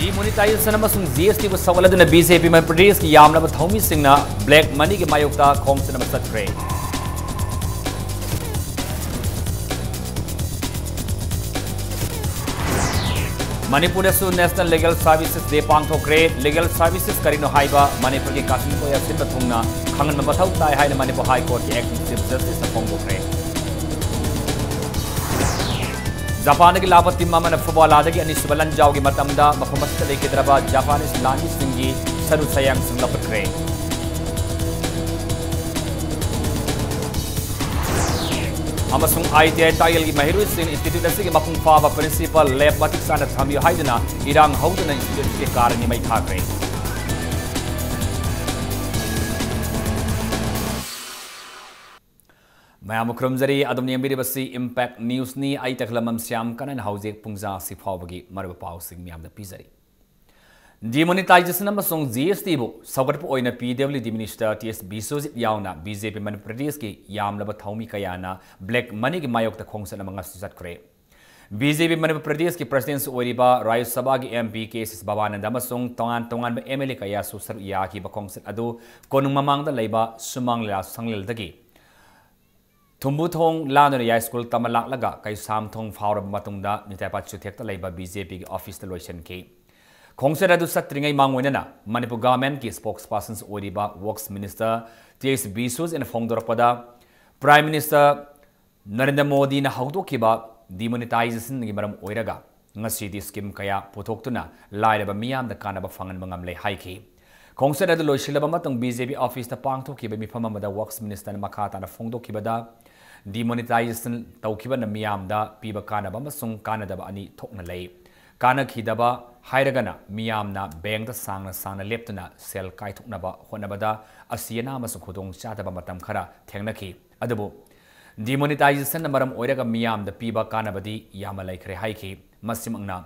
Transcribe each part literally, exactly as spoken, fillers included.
Demonetization ꯑꯃꯁꯨꯡ G S T ꯕꯨ ꯁꯧꯒꯠꯂꯗꯨꯅ B J P Manipur ꯄ꯭ꯔꯗꯦꯁꯀꯤ ꯌꯥꯝꯂꯕ ꯊꯧꯃꯤꯁꯤꯡꯅ black money ꯒꯤ ꯃꯥꯌꯣꯛꯇ ꯈꯣꯡꯆꯠ ꯑꯃ ꯆꯠꯈ꯭ꯔꯦ꯫ ꯃꯅꯤꯄꯨꯔꯗꯁꯨ National Legal Services Day ꯄꯥꯡꯊꯣꯛꯈ꯭ꯔꯦ꯫ Legal services ꯀꯔꯤꯅꯣ ꯍꯥꯏꯕ ꯃꯅꯤꯄꯨꯔꯒꯤ ꯀꯥꯁꯤꯟ ꯀꯣꯌꯥ ꯁꯤꯟꯕ ꯊꯨꯡꯅ ꯈꯪꯍꯟꯕ ꯃꯊꯧ ꯇꯥꯏ ꯍꯥꯏꯅ ꯃꯅꯤꯄꯨꯔ High Court ꯀꯤ Acting Chief Justice ꯅ ꯐꯣꯡꯗꯣꯛꯈ꯭ꯔꯦ꯫ ꯖꯄꯥꯟꯗꯒꯤ ꯂꯥꯛꯄ team ꯑꯃꯅ ꯐꯨꯠꯕꯣꯂꯥꯗꯒꯤ ꯑꯅꯤꯁꯨꯕ ꯂꯟꯖꯥꯎꯒꯤ ꯃꯇꯝꯗ ꯃꯐꯝ ꯑꯁꯤꯗ ꯂꯩꯈꯤꯗ꯭ꯔꯕ ꯖꯄꯥꯅꯤꯁ ꯂꯥꯟꯃꯤꯁꯤꯡꯒꯤ ꯁꯔꯨ ꯁꯌꯥꯡꯁꯤꯡ ꯂꯧꯈꯠꯈ꯭ꯔꯦ꯫ ꯑꯃꯁꯨꯡ I T I ꯇꯥꯛꯌꯦꯜꯒꯤ ꯃꯍꯩꯔꯣꯏꯁꯤꯡ institute ꯑꯁꯤꯒꯤ ꯃꯄꯨꯡ ꯐꯥꯕ principal lab ꯃꯇꯤꯛ ꯆꯥꯅ ꯊꯝꯕꯤꯌꯨ ꯍꯥꯏꯗꯨꯅ ꯏꯔꯥꯡ ꯍꯧꯗꯨꯅ institute ꯑꯁꯤꯒꯤ car ꯑꯅꯤ ꯃꯩ ꯊꯥꯈ꯭ꯔꯦ꯫ ꯃꯌꯥꯝꯕꯨ ꯈꯨꯔꯨꯝꯖꯔꯤ꯫ ꯑꯗꯨꯝ ꯌꯦꯡꯕꯤꯔꯤꯕꯁꯤ Impact News ꯅꯤ꯫ ꯑꯩ ꯇꯈꯂꯝꯕꯝ ꯁ꯭ꯌꯥꯝ ꯀꯅꯟ ꯍꯧꯖꯤꯛ ꯄꯨꯡꯖꯥ ꯑꯁꯤ ꯐꯥꯎꯕꯒꯤ ꯃꯔꯨꯑꯣꯏꯕ ꯄꯥꯎꯁꯤꯡ ꯃꯌꯥꯝꯗ ꯄꯤꯖꯔꯤ꯫ Demonetization ꯑꯃꯁꯨꯡ G S T ꯕꯨ ꯁꯧꯒꯠꯄ ꯑꯣꯏꯅ P W D minister T S Biswajit ꯌꯥꯎꯅ B J P ꯃꯅꯤꯄꯨꯔ ꯄ꯭ꯔꯗꯦꯁꯀꯤ ꯌꯥꯝꯂꯕ ꯊꯧꯃꯤ ꯀꯌꯥꯅ black money ꯒꯤ ꯃꯥꯌꯣꯛꯇ ꯈꯣꯡꯆꯠ ꯑꯃ ꯉꯁꯤ ꯆꯠꯈ꯭ꯔꯦ꯫ B J P ꯃꯅꯤꯄꯨꯔ ꯄ꯭ꯔꯗꯦꯁꯀꯤ president ꯁꯨ ꯑꯣꯏꯔꯤꯕ ꯔꯥꯖ꯭ꯌ ꯁꯚꯥꯒꯤ M P K ꯁꯤꯁ ꯚꯕꯥꯅꯟꯗ ꯑꯃꯁꯨꯡ ꯇꯣꯉꯥꯟ ꯇꯣꯉꯥꯟꯕ M L A ꯀꯌꯥꯁꯨ ꯁꯔꯨꯛ ꯌꯥꯈꯤꯕ ꯈꯣꯡꯆꯠ ꯑꯗꯨ ꯀꯣꯅꯨꯡ ꯃꯃꯥꯡꯗ ꯂꯩꯕ ꯁꯨꯃꯥꯡ ꯂꯤꯂꯥ ꯁꯪꯂꯦꯟꯗꯒꯤ ꯊꯨꯝꯕꯨꯊꯣꯡ ꯂꯥꯟꯗꯨꯅ ꯌꯥꯏꯁ꯭ꯀꯨꯜ ꯇꯝꯕ ꯂꯥꯛꯂꯒ ꯀꯩꯁꯥꯝꯊꯣꯡ ꯐꯥꯎꯔꯕ ꯃꯇꯨꯡꯗ ꯅ꯭ꯌꯨꯇꯥꯏ ꯄꯥꯠ ꯆꯨꯊꯦꯛꯇ ꯂꯩꯕ B J P ꯒꯤ office ꯇ ꯂꯣꯏꯁꯤꯟꯈꯤ꯫ ꯈꯣꯡꯆꯠ ꯑꯗꯨ ꯆꯠꯇ꯭ꯔꯤꯉꯩ ꯃꯥꯡꯑꯣꯏꯅꯅ ꯃꯅꯤꯄꯨꯔ government ꯀꯤ spokespersons ꯑꯣꯏꯔꯤꯕ Works Minister T S ꯕꯤꯁ꯭ꯋꯖꯤꯠꯅ ꯐꯣꯡꯗꯣꯔꯛꯄꯗ, Prime Minister Narendra ꯃꯣꯗꯤꯅ ꯍꯧꯗꯣꯛꯈꯤꯕ demonetization ꯒꯤ ꯃꯔꯝ ꯑꯣꯏꯔꯒ ꯉꯁꯤꯗꯤ scheme ꯀꯌꯥ ꯄꯨꯊꯣꯛꯇꯨꯅ ꯂꯥꯏꯔꯕ ꯃꯤꯌꯥꯝꯗ ꯀꯥꯟꯅꯕ ꯐꯪꯍꯟꯕ ꯉꯝꯂꯦ ꯍꯥꯏꯈꯤ꯫ ꯈꯣꯡꯆꯠ ꯑꯗꯨ ꯂꯣꯏꯁꯤꯜꯂꯕ ꯃꯇꯨꯡ B J P office ꯇ ꯄꯥꯡꯊꯣꯛꯈꯤꯕ ꯃꯤꯐꯝ ꯑꯃꯗ Works Minister ꯅ ꯃꯈꯥ ꯇꯥꯅ ꯐꯣꯡꯗꯣꯛꯈꯤꯕꯗ, demonetization ꯇꯧꯈꯤꯕꯅ ꯃꯤꯌꯥꯝꯗ ꯄꯤꯕ ꯀꯥꯟꯅꯕ ꯑꯃꯁꯨꯡ ꯀꯥꯟꯅꯗꯕ ꯑꯅꯤ ꯊꯣꯛꯅ ꯂꯩ꯫ ꯀꯥꯟꯅꯈꯤꯗꯕ ꯍꯥꯏꯔꯒꯅ ꯃꯤꯌꯥꯝꯅ bank ꯇ ꯁꯥꯡꯅ ꯁꯥꯡꯅ ꯂꯦꯞꯇꯨꯅ ꯁꯦꯜ ꯀꯥꯏꯊꯣꯛꯅꯕ ꯍꯣꯠꯅꯕꯗ ꯑꯁꯤ ꯑꯅꯥ ꯑꯃꯁꯨꯡ ꯈꯨꯗꯣꯡꯆꯥꯗꯕ ꯃꯇꯝ ꯈꯔ ꯊꯦꯡꯅꯈꯤ꯫ ꯑꯗꯨꯕꯨ demonetization ꯅ ꯃꯔꯝ ꯑꯣꯏꯔꯒ ꯃꯤꯌꯥꯝꯗ ꯄꯤꯕ ꯀꯥꯟꯅꯕꯗꯤ ꯌꯥꯝꯅ ꯂꯩꯈ꯭ꯔꯦ ꯍꯥꯏꯈꯤ꯫ ꯃꯁꯤꯃꯛꯅ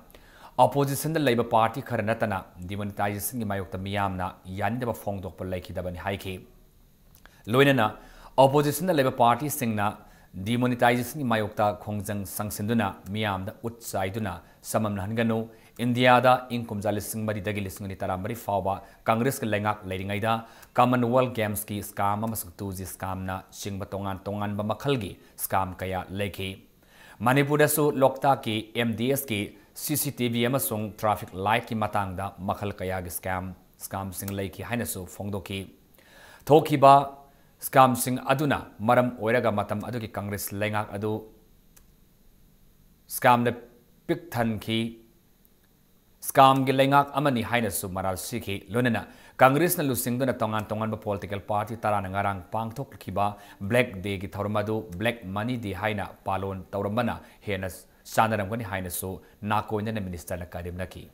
opposition ꯗ ꯂꯩꯕ party ꯈꯔ ꯅꯠꯇꯅ demonetization ꯒꯤ ꯃꯥꯌꯣꯛꯇ ꯃꯤꯌꯥꯝꯅ ꯌꯥꯅꯤꯡꯗꯕ ꯐꯣꯡꯗꯣꯛꯄ ꯂꯩꯈꯤꯗꯕꯅꯤ ꯍꯥꯏꯈꯤ꯫ ꯂꯣꯏꯅꯅ opposition ꯗ ꯂꯩꯕ party ꯁꯤꯡꯅ demonetization ꯒꯤ ꯃꯥꯌꯣꯛꯇ ꯈꯣꯡꯖꯪ ꯆꯪꯁꯤꯟꯗꯨꯅ ꯃꯤꯌꯥꯝꯗ ꯎꯠ ꯆꯥꯏꯗꯨꯅ ꯆꯃꯝꯅꯍꯟꯒꯅꯨ, ꯏꯟꯗꯤꯌꯥꯗ ꯏꯪ ꯀꯨꯝꯖꯥ ꯂꯤꯁꯤꯡ ꯃꯔꯤꯗꯒꯤ ꯂꯤꯁꯤꯡ ꯑꯅꯤ ꯇꯔꯥꯃꯔꯤ ꯐꯥꯎꯕ ꯀꯪꯒ꯭ꯔꯦꯁꯀꯤ ꯂꯩꯉꯥꯛ ꯂꯩꯔꯤꯉꯩꯗ Commonwealth Gamesꯀꯤ scam ꯑꯃꯁꯨꯡ two G scamꯅ ꯆꯤꯡꯕ ꯇꯣꯉꯥꯟ ꯇꯣꯉꯥꯟꯕ ꯃꯈꯜꯒꯤ scam ꯀꯌꯥ ꯂꯩꯈꯤ꯫ ꯃꯅꯤꯄꯨꯔꯗꯁꯨ ꯂꯣꯛꯇꯥꯛꯀꯤ MDSꯀꯤ CCTV ꯑꯃꯁꯨꯡ traffic lightꯀꯤ ꯃꯇꯥꯡꯗ ꯃꯈꯜ ꯀꯌꯥꯒꯤ scam, scamꯁꯤꯡ ꯂꯩꯈꯤ ꯍꯥꯏꯅꯁꯨ ꯐꯣꯡꯗꯣꯛꯈꯤ꯫ ꯊꯣꯛꯈꯤꯕ scamꯁꯤꯡ ꯑꯗꯨꯅ ꯃꯔꯝ ꯑꯣꯏꯔꯒ ꯃꯇꯝ ꯑꯗꯨꯒꯤ ꯀꯪꯒ꯭ꯔꯦꯁ ꯂꯩꯉꯥꯛ ꯑꯗꯨ scamꯅ ꯄꯤꯛ ꯊꯟꯈꯤ꯫ Scamꯒꯤ ꯂꯩꯉꯥꯛ ꯑꯃꯅꯤ ꯍꯥꯏꯅꯁꯨ ꯃꯔꯥꯜ ꯁꯤꯈꯤ꯫ ꯂꯣꯏꯅꯅ ꯀꯪꯒ꯭ꯔꯦꯁꯅ ꯂꯨꯆꯤꯡꯗꯨꯅ ꯇꯣꯉꯥꯟ ꯇꯣꯉꯥꯟꯕ political party ꯇꯔꯥꯅ ꯉꯔꯥꯡ ꯄꯥꯡꯊꯣꯛꯈꯤꯕ Black Dayꯒꯤ ꯊꯧꯔꯝ ꯑꯗꯨ Black Money Day ꯍꯥꯏꯅ ꯄꯥꯂꯣꯟ ꯇꯧꯔꯝꯕꯅ ꯍꯦꯟꯅ ꯆꯥꯟꯅꯔꯝꯒꯅꯤ ꯍꯥꯏꯅꯁꯨ ꯅꯥꯀꯣꯏꯅꯅ ministerꯅ ꯀꯔꯦꯝꯅꯈꯤ꯫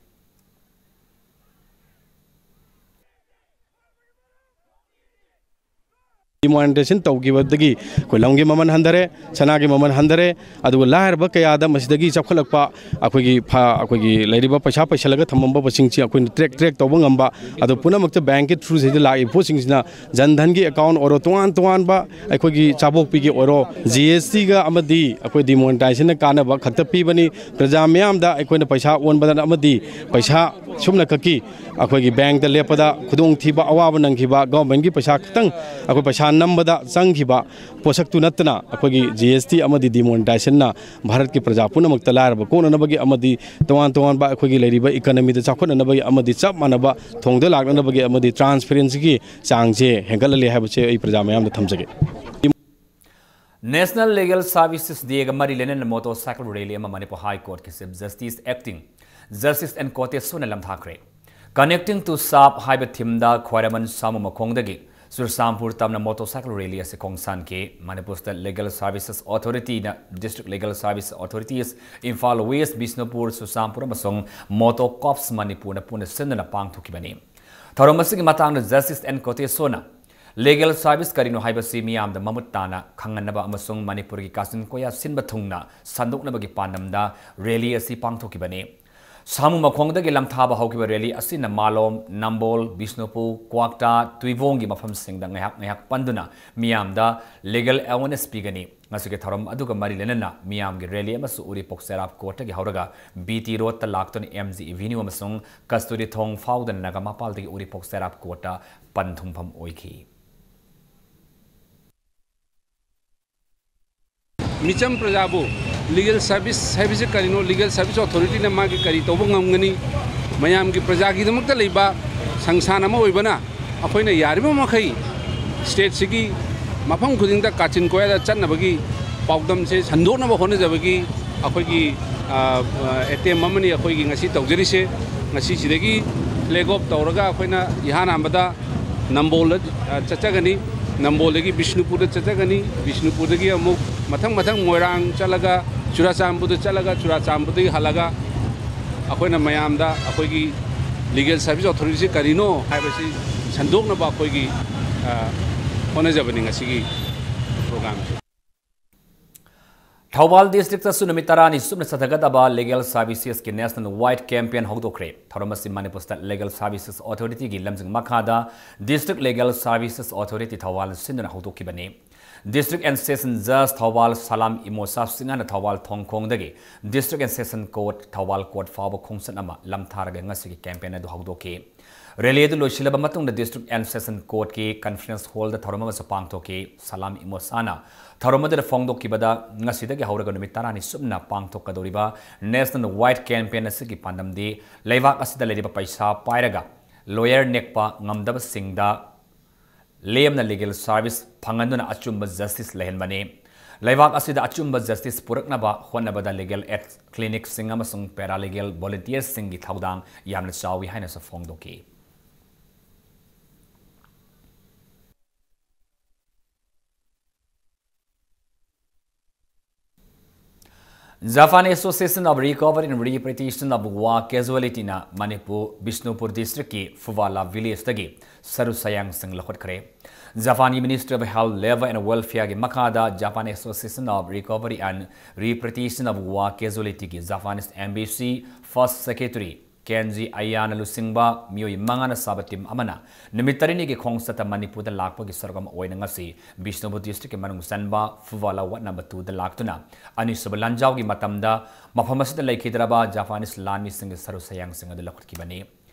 Demonetization ꯇꯧꯈꯤꯕꯗꯒꯤ ꯑꯩꯈꯣꯏ ꯂꯝꯒꯤ ꯃꯃꯜ ꯍꯟꯊꯔꯦ, ꯁꯅꯥꯒꯤ ꯃꯃꯜ ꯍꯟꯊꯔꯦ, ꯑꯗꯨꯒ ꯂꯥꯏꯔꯕ ꯀꯌꯥꯗ ꯃꯁꯤꯗꯒꯤ ꯆꯥꯎꯈꯠꯂꯛꯄ ꯑꯩꯈꯣꯏꯒꯤ ꯐ-, ꯑꯩꯈꯣꯏꯒꯤ ꯂꯩꯔꯤꯕ ꯄꯩꯁꯥ ꯄꯩꯁꯜꯂꯒ ꯊꯝꯃꯝꯕꯁꯤꯡꯁꯤ ꯑꯩꯈꯣꯏꯅ track, track ꯇꯧꯕ ꯉꯝꯕ, ꯑꯗꯨ ꯄꯨꯝꯅꯃꯛꯇ bankꯀꯤ throughꯁꯤꯗ ꯂꯥꯛꯏꯕ ꯄꯣꯠꯁꯤꯡꯁꯤꯅ Jan Dhanꯒꯤ account ꯑꯣꯏꯔꯣ, ꯇꯣꯉꯥꯟ ꯇꯣꯉꯥꯟꯕ ꯑꯩꯈꯣꯏꯒꯤ ꯆꯥꯕꯣꯛꯄꯤꯒꯤ ꯑꯣꯏꯔꯣ, GSTꯒ ꯑꯃꯗꯤ ꯑꯩꯈꯣꯏ demonetizationꯅ ꯀꯥꯟꯅꯕ ꯈꯛꯇ ꯄꯤꯕꯅꯤ꯫ ꯄ꯭ꯔꯖꯥ ꯃꯤꯌꯥꯝꯗ ꯑꯩꯈꯣꯏꯅ ꯄꯩꯁꯥ ꯑꯣꯟꯕꯗ ꯑꯃꯗꯤ ꯄꯩꯁꯥ ꯁꯨꯞꯅꯈꯛꯀꯤ ꯑꯩꯈꯣꯏꯒꯤ bankꯇ ꯂꯦꯞꯄꯗ ꯈꯨꯗꯣꯡꯊꯤꯕ, ꯑꯋꯥꯕ ꯅꯪꯈꯤꯕ, governmentꯀꯤ ꯄꯩꯁꯥ ꯈꯛꯇꯪ ꯑꯩꯈꯣꯏ ꯄꯩꯁꯥ ꯅꯝꯕꯗ ꯆꯪꯈꯤꯕ ꯄꯣꯠꯁꯛꯇꯨ ꯅꯠꯇꯅ ꯑꯩꯈꯣꯏꯒꯤ GST ꯑꯃꯗꯤ demonetizationꯅ ꯚꯥꯔꯠꯀꯤ ꯄ꯭ꯔꯖꯥ ꯄꯨꯝꯅꯃꯛꯇ ꯂꯥꯏꯔꯕ ꯀꯣꯛꯅꯅꯕꯒꯤ ꯑꯃꯗꯤ ꯇꯣꯉꯥꯟ ꯇꯣꯉꯥꯟꯕ ꯑꯩꯈꯣꯏꯒꯤ ꯂꯩꯔꯤꯕ economyꯗ ꯆꯥꯎꯈꯠꯅꯅꯕꯒꯤ ꯑꯃꯗꯤ ꯆꯞ ꯃꯥꯟꯅꯕ ꯊꯣꯡꯗ ꯂꯥꯛꯅꯅꯕꯒꯤ ꯑꯃꯗꯤ transparencyꯒꯤ ꯆꯥꯡꯁꯦ ꯍꯦꯟꯒꯠꯍꯜꯂꯤ ꯍꯥꯏꯕꯁꯦ ꯑꯩ ꯄ꯭ꯔꯖꯥ ꯃꯌꯥꯝꯗ ꯊꯝꯖꯒꯦ꯫ National Legal Services Dayꯒ ꯃꯔꯤ ꯂꯩꯅꯅ motorcycle rally ꯑꯃ Manipur High Courtꯀꯤ Chief Justice Acting Justice N Koteswarꯅ ꯂꯝꯊꯥꯈ꯭ꯔꯦ꯫ Connecting to SAFE ꯍꯥꯏꯕ themeꯗ ꯈ꯭ꯋꯥꯏꯔꯝꯕꯟ ꯁꯥꯃꯨ ꯃꯈꯣꯡꯗꯒꯤ ꯆꯨꯔꯆꯥꯟꯄꯨꯔ ꯇꯝꯅ motorcycle rally ꯑꯁꯤ ꯈꯣꯡꯁꯥꯟꯈꯤ꯫ ꯃꯅꯤꯄꯨꯔꯗ Legal Services Authorityꯅ District Legal Service Authorities, Imphal West, Bishnupur, Churachandpur ꯑꯃꯁꯨꯡ Motor Corps ꯃꯅꯤꯄꯨꯔꯅ ꯄꯨꯟꯅ ꯁꯤꯟꯗꯨꯅ ꯄꯥꯡꯊꯣꯛꯈꯤꯕꯅꯤ꯫ ꯊꯧꯔꯝ ꯑꯁꯤꯒꯤ ꯃꯇꯥꯡꯗ Justice N Koteswarꯅ Legal Service ꯀꯔꯤꯅꯣ ꯍꯥꯏꯕꯁꯤ ꯃꯤꯌꯥꯝꯗ ꯃꯃꯨꯠ ꯇꯥꯅ ꯈꯪꯍꯟꯅꯕ ꯑꯃꯁꯨꯡ ꯃꯅꯤꯄꯨꯔꯒꯤ ꯀꯥꯆꯤꯟ ꯀꯣꯌꯥ ꯁꯤꯟꯕ ꯊꯨꯡꯅ ꯁꯟꯗꯣꯛꯅꯕꯒꯤ ꯄꯥꯟꯗꯝꯗ rally ꯑꯁꯤ ꯄꯥꯡꯊꯣꯛꯈꯤꯕꯅꯤ꯫ ꯁꯥꯃꯨ ꯃꯈꯣꯡꯗꯒꯤ ꯂꯝꯊꯥꯕ ꯍꯧꯈꯤꯕ rally ꯑꯁꯤꯅ ꯃꯥꯂꯣꯝ, ꯅꯝꯕꯣꯜ, ꯕꯤꯁꯅꯨꯄꯨꯔ, ꯀ꯭ꯋꯥꯛꯇꯥ, ꯇꯨꯏꯕꯣꯡꯒꯤ ꯃꯐꯝꯁꯤꯡꯗ ꯉꯥꯏꯍꯥꯛ ꯉꯥꯏꯍꯥꯛ ꯄꯟꯗꯨꯅ ꯃꯤꯌꯥꯝꯗ legal awareness ꯄꯤꯒꯅꯤ꯫ ꯉꯁꯤꯒꯤ ꯊꯧꯔꯝ ꯑꯗꯨꯒ ꯃꯔꯤ ꯂꯩꯅꯅ ꯃꯤꯌꯥꯝꯒꯤ rally ꯑꯃꯁꯨ ꯎꯔꯤꯄꯣꯛ ꯆꯩꯔꯥꯞ courtꯇꯒꯤ ꯍꯧꯔꯒ B T roadꯇ ꯂꯥꯛꯇꯨꯅ M G Avenue ꯑꯃꯁꯨꯡ ꯀꯁꯇꯨꯔꯤ ꯊꯣꯡ ꯐꯥꯎꯗꯨꯅ ꯅꯥꯒꯥꯃꯄꯥꯜꯗꯒꯤ ꯎꯔꯤꯄꯣꯛ ꯆꯩꯔꯥꯞ courtꯇ ꯄꯟꯊꯨꯡꯐꯝ ꯑꯣꯏꯈꯤ꯫ ꯃꯤꯆꯝ ꯄ꯭ꯔꯖꯥꯕꯨ legal service ꯍꯥꯏꯕꯁꯤ ꯀꯔꯤꯅꯣ, legal service authorityꯅ ꯃꯥꯒꯤ ꯀꯔꯤ ꯇꯧꯕ ꯉꯝꯒꯅꯤ, ꯃꯌꯥꯝꯒꯤ ꯄ꯭ꯔꯖꯥꯒꯤꯗꯃꯛꯇ ꯂꯩꯕ ꯁꯪꯁꯊꯥꯟ ꯑꯃ ꯑꯣꯏꯕꯅ ꯑꯩꯈꯣꯏꯅ ꯌꯥꯔꯤꯕ ꯃꯈꯩ stateꯁꯤꯒꯤ ꯃꯐꯝ ꯈꯨꯗꯤꯡꯗ ꯀꯥꯆꯤꯟ ꯀꯣꯌꯥꯗ ꯆꯠꯅꯕꯒꯤ ꯄꯥꯎꯗꯝꯁꯦ ꯁꯟꯗꯣꯛꯅꯕ ꯍꯣꯠꯅꯖꯕꯒꯤ ꯑꯩꯈꯣꯏꯒꯤ, ꯑ, ꯑ, attempt ꯑꯃꯅꯤ ꯑꯩꯈꯣꯏꯒꯤ ꯉꯁꯤ ꯇꯧꯖꯔꯤꯁꯦ꯫ ꯉꯁꯤꯁꯤꯗꯒꯤ flag off ꯇꯧꯔꯒ ꯑꯩꯈꯣꯏꯅ ꯏꯍꯥꯟ ꯍꯥꯟꯕꯗ ꯅꯝꯕꯣꯜꯗ, ꯑ, ꯆꯠꯆꯒꯅꯤ꯫ ꯅꯝꯕꯣꯜꯗꯒꯤ ꯕꯤꯁꯅꯨꯄꯨꯔꯗ ꯆꯠꯆꯒꯅꯤ꯫ ꯕꯤꯁꯅꯨꯄꯨꯔꯗꯒꯤ ꯑꯃꯨꯛ ꯃꯊꯪ ꯃꯊꯪ ꯃꯣꯏꯔꯥꯡ ꯆꯠꯂꯒ ꯆꯨꯔꯥꯆꯥꯟꯄꯨꯔꯗ ꯆꯠꯂꯒ ꯆꯨꯔꯥꯆꯥꯟꯄꯨꯔꯗꯒꯤ ꯍꯜꯂꯒ ꯑꯩꯈꯣꯏꯅ ꯃꯌꯥꯝꯗ ꯑꯩꯈꯣꯏꯒꯤ legal service authorityꯁꯤ ꯀꯔꯤꯅꯣ ꯍꯥꯏꯕꯁꯤ ꯁꯟꯗꯣꯛꯅꯕ ꯑꯩꯈꯣꯏꯒꯤ, ꯑ, ꯍꯣꯠꯅꯖꯕꯅꯤ ꯉꯁꯤꯒꯤ programꯁꯦ꯫ ꯊꯧꯕꯥꯜ districtꯇꯁꯨ ꯅꯨꯃꯤꯠ ꯇꯔꯥꯅꯤ ꯆꯨꯞꯅ ꯆꯠꯊꯒꯗꯕ legal servicesꯀꯤ national wide campaign ꯍꯧꯗꯣꯛꯈ꯭ꯔꯦ꯫ ꯊꯧꯔꯝ ꯑꯁꯤ ꯃꯅꯤꯄꯨꯔ State Legal Services Authorityꯒꯤ ꯂꯝꯖꯤꯡ ꯃꯈꯥꯗ District Legal Services Authority ꯊꯧꯕꯥꯜꯅ ꯁꯤꯟꯗꯨꯅ ꯍꯧꯗꯣꯛꯈꯤꯕꯅꯤ꯫ District and Session Judge Thoubal ꯁꯂꯥꯝ ꯏꯃꯣꯁꯥ ꯁꯤꯡꯍꯅ Thoubal ꯊꯣꯡꯈꯣꯡꯗꯒꯤ District and Session Court Thoubal court ꯐꯥꯎꯕ ꯈꯣꯡꯆꯠ ꯑꯃ ꯂꯝꯊꯥꯔꯒ ꯉꯁꯤꯒꯤ campaign ꯑꯗꯨ ꯍꯧꯗꯣꯛꯈꯤ꯫ Rally ꯑꯗꯨ ꯂꯣꯏꯁꯤꯜꯂꯕ ꯃꯇꯨꯡꯗ District and Session Courtꯀꯤ conference hallꯗ ꯊꯧꯔꯝ ꯑꯃꯁꯨ ꯄꯥꯡꯊꯣꯛꯈꯤ꯫ ꯁꯂꯥꯝ ꯏꯃꯣꯁꯥꯅ ꯊꯧꯔꯝ ꯑꯗꯨꯗ ꯐꯣꯡꯗꯣꯛꯈꯤꯕꯗ, ꯉꯁꯤꯗꯒꯤ ꯍꯧꯔꯒ ꯅꯨꯃꯤꯠ ꯇꯔꯥꯅꯤ ꯆꯨꯞꯅ ꯄꯥꯡꯊꯣꯛꯀꯗꯧꯔꯤꯕ national wide campaign ꯑꯁꯤꯒꯤ ꯄꯥꯟꯗꯝꯗꯤ ꯂꯩꯕꯥꯛ ꯑꯁꯤꯗ ꯂꯩꯔꯤꯕ ꯄꯩꯁꯥ ꯄꯥꯏꯔꯒ lawyer ꯅꯦꯛꯄ ꯉꯝꯗꯕꯁꯤꯡꯗ ꯂꯦꯝꯅ legal service ꯐꯪꯍꯟꯗꯨꯅ ꯑꯆꯨꯝꯕ justice ꯂꯩꯍꯟꯕꯅꯤ꯫ ꯂꯩꯕꯥꯛ ꯑꯁꯤꯗ ꯑꯆꯨꯝꯕ justice ꯄꯨꯔꯛꯅꯕ ꯍꯣꯠꯅꯕꯗ legal aid clinicꯁꯤꯡ ꯑꯃꯁꯨꯡ paralegal volunteersꯁꯤꯡꯒꯤ ꯊꯧꯗꯥꯡ ꯌꯥꯝꯅ ꯆꯥꯎꯏ ꯍꯥꯏꯅꯁꯨ ꯐꯣꯡꯗꯣꯛꯈꯤ꯫ Japan Association of Recovery and Repatriation of War Casualty ꯅ ꯃꯅꯤꯄꯨꯔ ꯕꯤꯁꯅꯨꯄꯨꯔ district ꯀꯤ ꯐꯨꯕꯥꯂꯥ village ꯇꯒꯤ ꯁꯔꯨ ꯁꯌꯥꯡꯁꯤꯡ ꯂꯧꯈꯠꯈ꯭ꯔꯦ꯫ Japan ꯒꯤ Ministry of Health, Labour and Welfare ꯒꯤ ꯃꯈꯥꯗ Japan Association of Recovery and Repatriation of War Casualty ꯒꯤ Japanese embassy first secretary ꯀꯦꯟꯖꯤ ꯑꯌꯥꯅ ꯂꯨꯆꯤꯡꯕ ꯃꯤꯑꯣꯏ ꯃꯉꯥꯅ ꯁꯥꯕ team ꯑꯃꯅ ꯅꯨꯃꯤꯠ ꯇꯔꯦꯠꯅꯤꯒꯤ ꯈꯣꯡꯆꯠꯇ ꯃꯅꯤꯄꯨꯔꯗ ꯂꯥꯛꯄꯒꯤ ꯁꯔꯨꯛ ꯑꯃ ꯑꯣꯏꯅ ꯉꯁꯤ ꯕꯤꯁꯅꯨꯄꯨꯔ district ꯀꯤ ꯃꯅꯨꯡ ꯆꯟꯕ ꯐꯨꯕꯥꯂꯥ ward number two ꯗ ꯂꯥꯛꯇꯨꯅ ꯑꯅꯤꯁꯨꯕ ꯂꯥꯟꯖꯥꯎꯒꯤ ꯃꯇꯝꯗ ꯃꯐꯝ ꯑꯁꯤꯗ ꯂꯩꯈꯤꯗ꯭ꯔꯕ Japanese ꯂꯥꯟꯃꯤꯁꯤꯡꯒꯤ ꯁꯔꯨ ꯁꯌꯥꯡꯁꯤꯡ ꯑꯗꯨ ꯂꯧꯈꯠꯈꯤꯕꯅꯤ꯫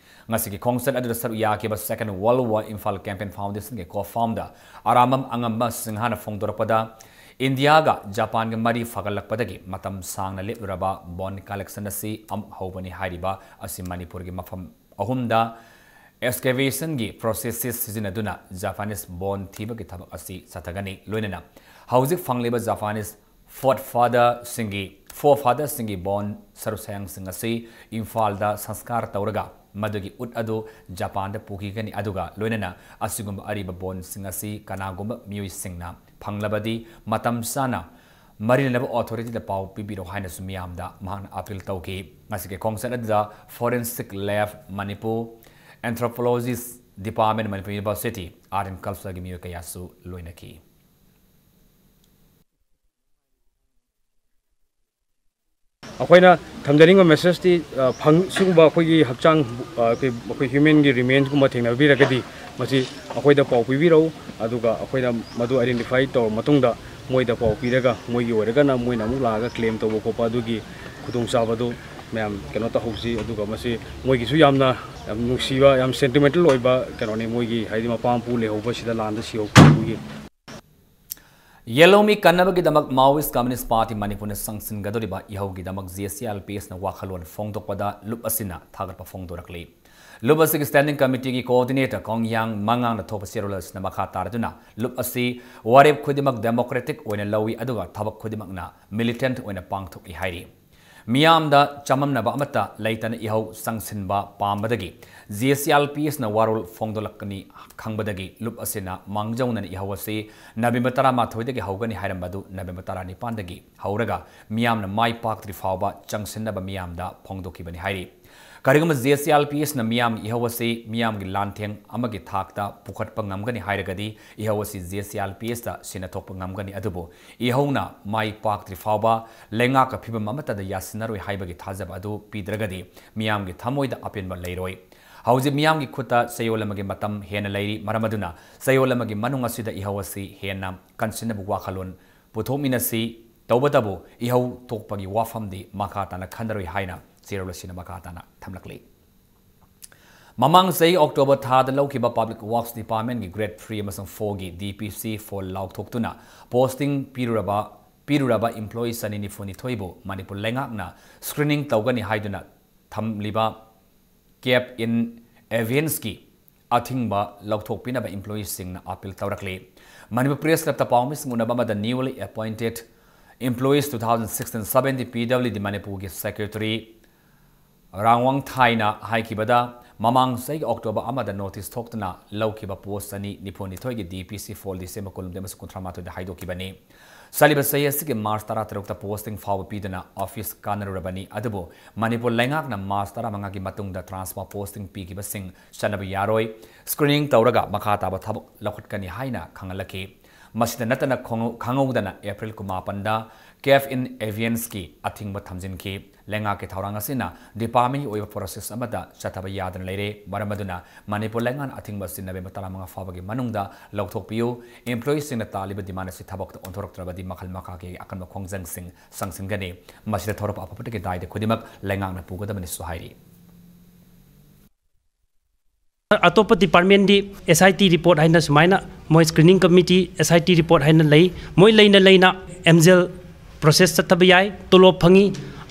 ꯉꯁꯤꯒꯤ ꯈꯣꯡꯆꯠ ꯑꯗꯨꯗ ꯁꯔꯨꯛ ꯌꯥꯈꯤꯕ Second World War Imphal Campaign Foundation ꯒꯤ co-founder ꯑꯔꯥꯃꯝ ꯑꯉꯝꯕ ꯁꯤꯡꯍꯅ ꯐꯣꯡꯗꯣꯔꯛꯄꯗ, ꯏꯟꯗꯤꯌꯥꯒ ꯖꯄꯥꯟꯒ ꯃꯔꯤ ꯐꯒꯠꯂꯛꯄꯗꯒꯤ ꯃꯇꯝ ꯁꯥꯡꯅ ꯂꯦꯞꯂꯨꯔꯕ bone collection ꯑꯁꯤ ꯑꯃꯨꯛ ꯍꯧꯕꯅꯤ ꯍꯥꯏꯔꯤꯕ ꯑꯁꯤ ꯃꯅꯤꯄꯨꯔꯒꯤ ꯃꯐꯝ ꯑꯍꯨꯝꯗ excavation ꯒꯤ processes ꯁꯤꯖꯤꯟꯅꯗꯨꯅ Japanese bone ꯊꯤꯕꯒꯤ ꯊꯕꯛ ꯑꯁꯤ ꯆꯠꯊꯒꯅꯤ꯫ ꯂꯣꯏꯅꯅ ꯍꯧꯖꯤꯛ ꯐꯪꯂꯤꯕ Japanese forefather ꯁꯤꯡꯒꯤ, forefather ꯁꯤꯡꯒꯤ bone ꯁꯔꯨ ꯁꯌꯥꯡꯁꯤꯡ ꯑꯁꯤ ꯏꯝꯐꯥꯜꯗ ꯁꯪꯁꯀꯥꯔ ꯇꯧꯔꯒ ꯃꯗꯨꯒꯤ ꯎꯠ ꯑꯗꯨ ꯖꯄꯥꯟꯗ ꯄꯨꯈꯤꯒꯅꯤ꯫ ꯑꯗꯨꯒ ꯂꯣꯏꯅꯅ ꯑꯁꯤꯒꯨꯝꯕ ꯑꯔꯤꯕ bone ꯁꯤꯡ ꯑꯁꯤ ꯀꯅꯥꯒꯨꯝꯕ ꯃꯤꯑꯣꯏꯁꯤꯡꯅ ꯐꯪꯂꯕꯗꯤ ꯃꯇꯝ ꯆꯥꯅ ꯃꯔꯤ ꯂꯩꯅꯕ authority ꯗ ꯄꯥꯎ ꯄꯤꯕꯤꯔꯣ ꯍꯥꯏꯅꯁꯨ ꯃꯤꯌꯥꯝꯗ ꯃꯍꯥꯛꯅ appeal ꯇꯧꯈꯤ꯫ ꯉꯁꯤꯒꯤ ꯈꯣꯡꯆꯠ ꯑꯗꯨꯗ Forensic Lab Manipur, Anthropologist Department, Manipur University, Art and Culture ꯒꯤ ꯃꯤꯑꯣꯏ ꯀꯌꯥꯁꯨ ꯂꯣꯏꯅꯈꯤ꯫ ꯑꯩꯈꯣꯏꯅ ꯊꯝꯖꯅꯤꯡꯕ message ꯇꯤ, ꯑ, ꯐꯪ-, ꯁꯤꯒꯨꯝꯕ ꯑꯩꯈꯣꯏꯒꯤ ꯍꯛꯆꯥꯡ, ꯑ, ꯑꯩꯈꯣꯏ, ꯑꯩꯈꯣꯏ human ꯒꯤ remains ꯀꯨꯝꯕ ꯊꯦꯡꯅꯕꯤꯔꯒꯗꯤ ꯃꯁꯤ ꯑꯩꯈꯣꯏꯗ ꯄꯥꯎ ꯄꯤꯕꯤꯔꯛꯎ, ꯑꯗꯨꯒ ꯑꯩꯈꯣꯏꯅ ꯃꯗꯨ identify ꯇꯧꯔ ꯃꯇꯨꯡꯗ ꯃꯣꯏꯗ ꯄꯥꯎ ꯄꯤꯔꯒ ꯃꯣꯏꯒꯤ ꯑꯣꯏꯔꯒꯅ ꯃꯣꯏꯅ ꯑꯃꯨꯛ ꯂꯥꯛꯑꯒ claim ꯇꯧꯕ ꯈꯣꯠꯄ ꯑꯗꯨꯒꯤ ꯈꯨꯗꯣꯡꯆꯥꯕꯗꯨ ꯃꯌꯥꯝ ꯀꯩꯅꯣ ꯇꯧꯍꯧꯁꯤ꯫ ꯑꯗꯨꯒ ꯃꯁꯤ ꯃꯣꯏꯒꯤꯁꯨ ꯌꯥꯝꯅ ꯌꯥꯝ ꯅꯨꯡꯁꯤꯕ, ꯌꯥꯝ sentimental ꯑꯣꯏꯕ ꯀꯩꯅꯣꯅꯤ, ꯃꯣꯏꯒꯤ ꯍꯥꯏꯗꯤ ꯃꯄꯥ ꯃꯄꯨ ꯂꯩꯍꯧꯕꯁꯤꯗ ꯂꯥꯟꯗ ꯁꯤꯍꯧꯕꯒꯤ꯫ ꯌꯦꯜꯍꯧꯃꯤ ꯀꯟꯅꯕꯒꯤꯗꯃꯛ Maoist Communist Party ꯃꯅꯤꯄꯨꯔꯅ ꯆꯪꯁꯤꯟꯒꯗꯧꯔꯤꯕ ꯏꯍꯧꯒꯤꯗꯃꯛ J C L P S ꯅ ꯋꯥꯈꯜꯂꯣꯟ ꯐꯣꯡꯗꯣꯛꯄꯗ ꯂꯨꯞ ꯑꯁꯤꯅ ꯊꯥꯒꯠꯄ ꯐꯣꯡꯗꯣꯔꯛꯂꯤ꯫ ꯂꯨꯞ ꯑꯁꯤꯒꯤ standing committee ꯒꯤ coordinator ꯀꯣꯡꯌꯥꯡ ꯃꯉꯥꯡꯅ ꯊꯣꯛꯄ ꯆꯦꯔꯣꯜ ꯑꯁꯤꯅ ꯃꯈꯥ ꯇꯥꯔꯗꯨꯅ ꯂꯨꯞ ꯑꯁꯤ ꯋꯥꯔꯦꯞ ꯈꯨꯗꯤꯡꯃꯛ democratic ꯑꯣꯏꯅ ꯂꯧꯏ, ꯑꯗꯨꯒ ꯊꯕꯛ ꯈꯨꯗꯤꯡꯃꯛꯅ militant ꯑꯣꯏꯅ ꯄꯥꯡꯊꯣꯛꯏ ꯍꯥꯏꯔꯤ꯫ ꯃꯤꯌꯥꯝꯗ ꯆꯃꯝꯅꯕ ꯑꯃꯠꯇ ꯂꯩꯇꯅ ꯏꯍꯧ ꯆꯪꯁꯤꯟꯕ ꯄꯥꯝꯕꯗꯒꯤ J C L P S ꯅ ꯋꯥꯔꯣꯜ ꯐꯣꯡꯗꯣꯛꯂꯛꯀꯅꯤ ꯈꯪꯕꯗꯒꯤ ꯂꯨꯞ ꯑꯁꯤꯅ ꯃꯥꯡꯖꯧꯅꯅ ꯏꯍꯧ ꯑꯁꯤ ꯅꯕꯦꯝꯕꯔ ꯇꯔꯥꯃꯥꯊꯣꯏꯗꯒꯤ ꯍꯧꯒꯅꯤ ꯍꯥꯏꯔꯝꯕ ꯑꯗꯨ ꯅꯕꯦꯝꯕꯔ ꯇꯔꯥꯅꯤꯄꯥꯟꯗꯒꯤ ꯍꯧꯔꯒ ꯃꯤꯌꯥꯝꯅ ꯃꯥꯏ ꯄꯥꯛꯇ꯭ꯔꯤ ꯐꯥꯎꯕ ꯆꯪꯁꯤꯟꯅꯕ ꯃꯤꯌꯥꯝꯗ ꯐꯣꯡꯗꯣꯛꯈꯤꯕꯅꯤ ꯍꯥꯏꯔꯤ꯫ ꯀꯔꯤꯒꯨꯝꯕ J C L P S ꯅ ꯃꯤꯌꯥꯝꯒꯤ ꯏꯍꯧ ꯑꯁꯤ ꯃꯤꯌꯥꯝꯒꯤ ꯂꯥꯟꯊꯦꯡ ꯑꯃꯒꯤ ꯊꯥꯛꯇ ꯄꯨꯈꯠꯄ ꯉꯝꯒꯅꯤ ꯍꯥꯏꯔꯒꯗꯤ ꯏꯍꯧ ꯑꯁꯤ J C L P S ꯇ ꯁꯤꯟꯅꯊꯣꯛꯄ ꯉꯝꯒꯅꯤ꯫ ꯑꯗꯨꯕꯨ ꯏꯍꯧꯅ ꯃꯥꯏ ꯄꯥꯛꯇ꯭ꯔꯤ ꯐꯥꯎꯕ ꯂꯩꯉꯥꯛꯀ ꯐꯤꯕꯝ ꯑꯃꯠꯇꯗ ꯌꯥꯁꯤꯟꯅꯔꯣꯏ ꯍꯥꯏꯕꯒꯤ ꯊꯥꯖꯕ ꯑꯗꯨ ꯄꯤꯗ꯭ꯔꯒꯗꯤ ꯃꯤꯌꯥꯝꯒꯤ ꯊꯃꯣꯏꯗ ꯑꯄꯦꯟꯕ ꯂꯩꯔꯣꯏ꯫ ꯍꯧꯖꯤꯛ ꯃꯤꯌꯥꯝꯒꯤ ꯈꯨꯠꯇ ꯆꯌꯣꯜ ꯑꯃꯒꯤ ꯃꯇꯝ ꯍꯦꯟꯅ ꯂꯩꯔꯤ꯫ ꯃꯔꯝ ꯑꯗꯨꯅ ꯆꯌꯣꯜ ꯑꯃꯒꯤ ꯃꯅꯨꯡ ꯑꯁꯤꯗ ꯏꯍꯧ ꯑꯁꯤ ꯍꯦꯟꯅ ꯀꯟꯁꯤꯟꯅꯕ ꯋꯥꯈꯜꯂꯣꯟ ꯄꯨꯊꯣꯛꯃꯤꯟꯅꯁꯤ꯫ ꯇꯧꯕꯇꯕꯨ ꯏꯍꯧ ꯊꯣꯛꯄꯒꯤ ꯋꯥꯐꯝꯗꯤ ꯃꯈꯥ ꯇꯥꯅ ꯈꯟꯅꯔꯣꯏ ꯍꯥꯏꯅ ꯆꯦꯔꯣꯜ ꯑꯁꯤꯅ ꯃꯈꯥ ꯇꯥꯅ ꯊꯝꯂꯛꯂꯤ꯫ ꯃꯃꯥꯡ ꯆꯍꯤ October ꯊꯥꯗ ꯂꯧꯈꯤꯕ Public Works Department ꯀꯤ Grade three ꯑꯃꯁꯨꯡ four ꯒꯤ D P C four ꯂꯥꯎꯊꯣꯛꯇꯨꯅ posting ꯄꯤꯔꯨꯔꯕ, ꯄꯤꯔꯨꯔꯕ employee ꯆꯅꯤ ꯅꯤꯐꯨ ꯅꯤꯊꯣꯏꯕꯨ ꯃꯅꯤꯄꯨꯔ ꯂꯩꯉꯥꯛꯅ screening ꯇꯧꯒꯅꯤ ꯍꯥꯏꯗꯨꯅ ꯊꯝꯂꯤꯕ Cap in Aviance ꯀꯤ ꯑꯊꯤꯡꯕ ꯂꯧꯊꯣꯛꯄꯤꯅꯕ employee ꯁꯤꯡꯅ appeal ꯇꯧꯔꯛꯂꯤ꯫ Manipur Press Club ꯇ ꯄꯥꯎꯃꯤꯁꯤꯡ ꯎꯅꯕ ꯑꯃꯗ newly appointed employees two thousand sixteen seventeen P W D Manipur ꯒꯤ Secretary ꯔꯥꯡꯋꯥꯡ ꯊꯥꯏꯅ ꯍꯥꯏꯈꯤꯕꯗ, ꯃꯃꯥꯡ ꯆꯍꯤꯒꯤ October ꯑꯃꯗ notice ꯊꯣꯛꯇꯨꯅ ꯂꯧꯈꯤꯕ post ꯆꯅꯤ ꯅꯤꯐꯨ ꯅꯤꯊꯣꯏꯒꯤ D P C four December ꯀꯨꯟꯍꯨꯝꯗꯣꯏ ꯑꯃꯁꯨꯡ ꯀꯨꯟꯊ꯭ꯔꯥ ꯃꯥꯊꯣꯏꯗ ꯍꯥꯏꯗꯣꯛꯈꯤꯕꯅꯤ꯫ ꯆꯠꯂꯤꯕ ꯆꯍꯤ ꯑꯁꯤꯒꯤ March ꯇꯔꯥꯇꯔꯨꯛꯇ posting ꯐꯥꯎꯕ ꯄꯤꯗꯨꯅ office ꯀꯥꯟꯅꯔꯨꯔꯕꯅꯤ꯫ ꯑꯗꯨꯕꯨ ꯃꯅꯤꯄꯨꯔ ꯂꯩꯉꯥꯛꯅ March ꯇꯔꯥꯃꯉꯥꯒꯤ ꯃꯇꯨꯡꯗ transfer posting ꯄꯤꯈꯤꯕꯁꯤꯡ ꯆꯠꯅꯕ ꯌꯥꯔꯣꯏ, screening ꯇꯧꯔꯒ ꯃꯈꯥ ꯇꯥꯕ ꯊꯕꯛ ꯂꯧꯈꯠꯀꯅꯤ ꯍꯥꯏꯅ ꯈꯪꯍꯜꯂꯛꯈꯤ꯫ ꯃꯁꯤꯗ ꯅꯠꯇꯅ ꯈꯣꯡꯉꯧ-, ꯈꯪꯍꯧꯗꯅ April ꯀꯨꯟꯃꯥꯄꯟꯗ Cap in Aviance ꯀꯤ ꯑꯊꯤꯡꯕ ꯊꯝꯖꯤꯟꯈꯤ꯫ ꯂꯩꯉꯥꯛꯀꯤ ꯊꯧꯔꯥꯡ ꯑꯁꯤꯅ department ꯀꯤ ꯑꯣꯏꯕ process ꯑꯃꯠꯇ ꯆꯠꯊꯕ ꯌꯥꯗꯅ ꯂꯩꯔꯦ꯫ ꯃꯔꯝ ꯑꯗꯨꯅ ꯃꯅꯤꯄꯨꯔ ꯂꯩꯉꯥꯛꯅ ꯑꯊꯤꯡꯕ ꯑꯁꯤ November ꯇꯔꯥꯃꯉꯥ ꯐꯥꯎꯕꯒꯤ ꯃꯅꯨꯡꯗ ꯂꯧꯊꯣꯛꯄꯤꯌꯨ꯫ Employee ꯁꯤꯡꯅ ꯇꯥꯜꯂꯤꯕ demand ꯑꯁꯤ ꯊꯕꯛꯇ ꯑꯣꯟꯊꯣꯔꯛꯇ꯭ꯔꯕꯗꯤ ꯃꯈꯜ ꯃꯈꯥꯒꯤ ꯑꯀꯟꯕ ꯈꯣꯡꯖꯪꯁꯤꯡ ꯆꯪꯁꯤꯟꯒꯅꯤ꯫ ꯃꯁꯤꯗ ꯊꯧꯔꯛꯄ ꯑꯐ ꯐꯠꯇꯒꯤ ꯗꯥꯏꯗ ꯈꯨꯗꯤꯡꯃꯛ ꯂꯩꯉꯥꯛꯅ ꯄꯨꯒꯗꯕꯅꯤꯁꯨ ꯍꯥꯏꯔꯤ꯫ ꯑꯇꯣꯞꯄ department D S I T report ꯍꯥꯏꯅ ꯁꯨꯃꯥꯏꯅ ꯃꯣꯏ screening committee S I T report ꯍꯥꯏꯅ ꯂꯩ꯫ ꯃꯣꯏ ꯂꯩꯅ ꯂꯩꯅ M G L process ꯆꯠꯊꯕ ꯌꯥꯏ, ꯇꯣꯂꯣꯞ ꯐꯪꯉꯤ,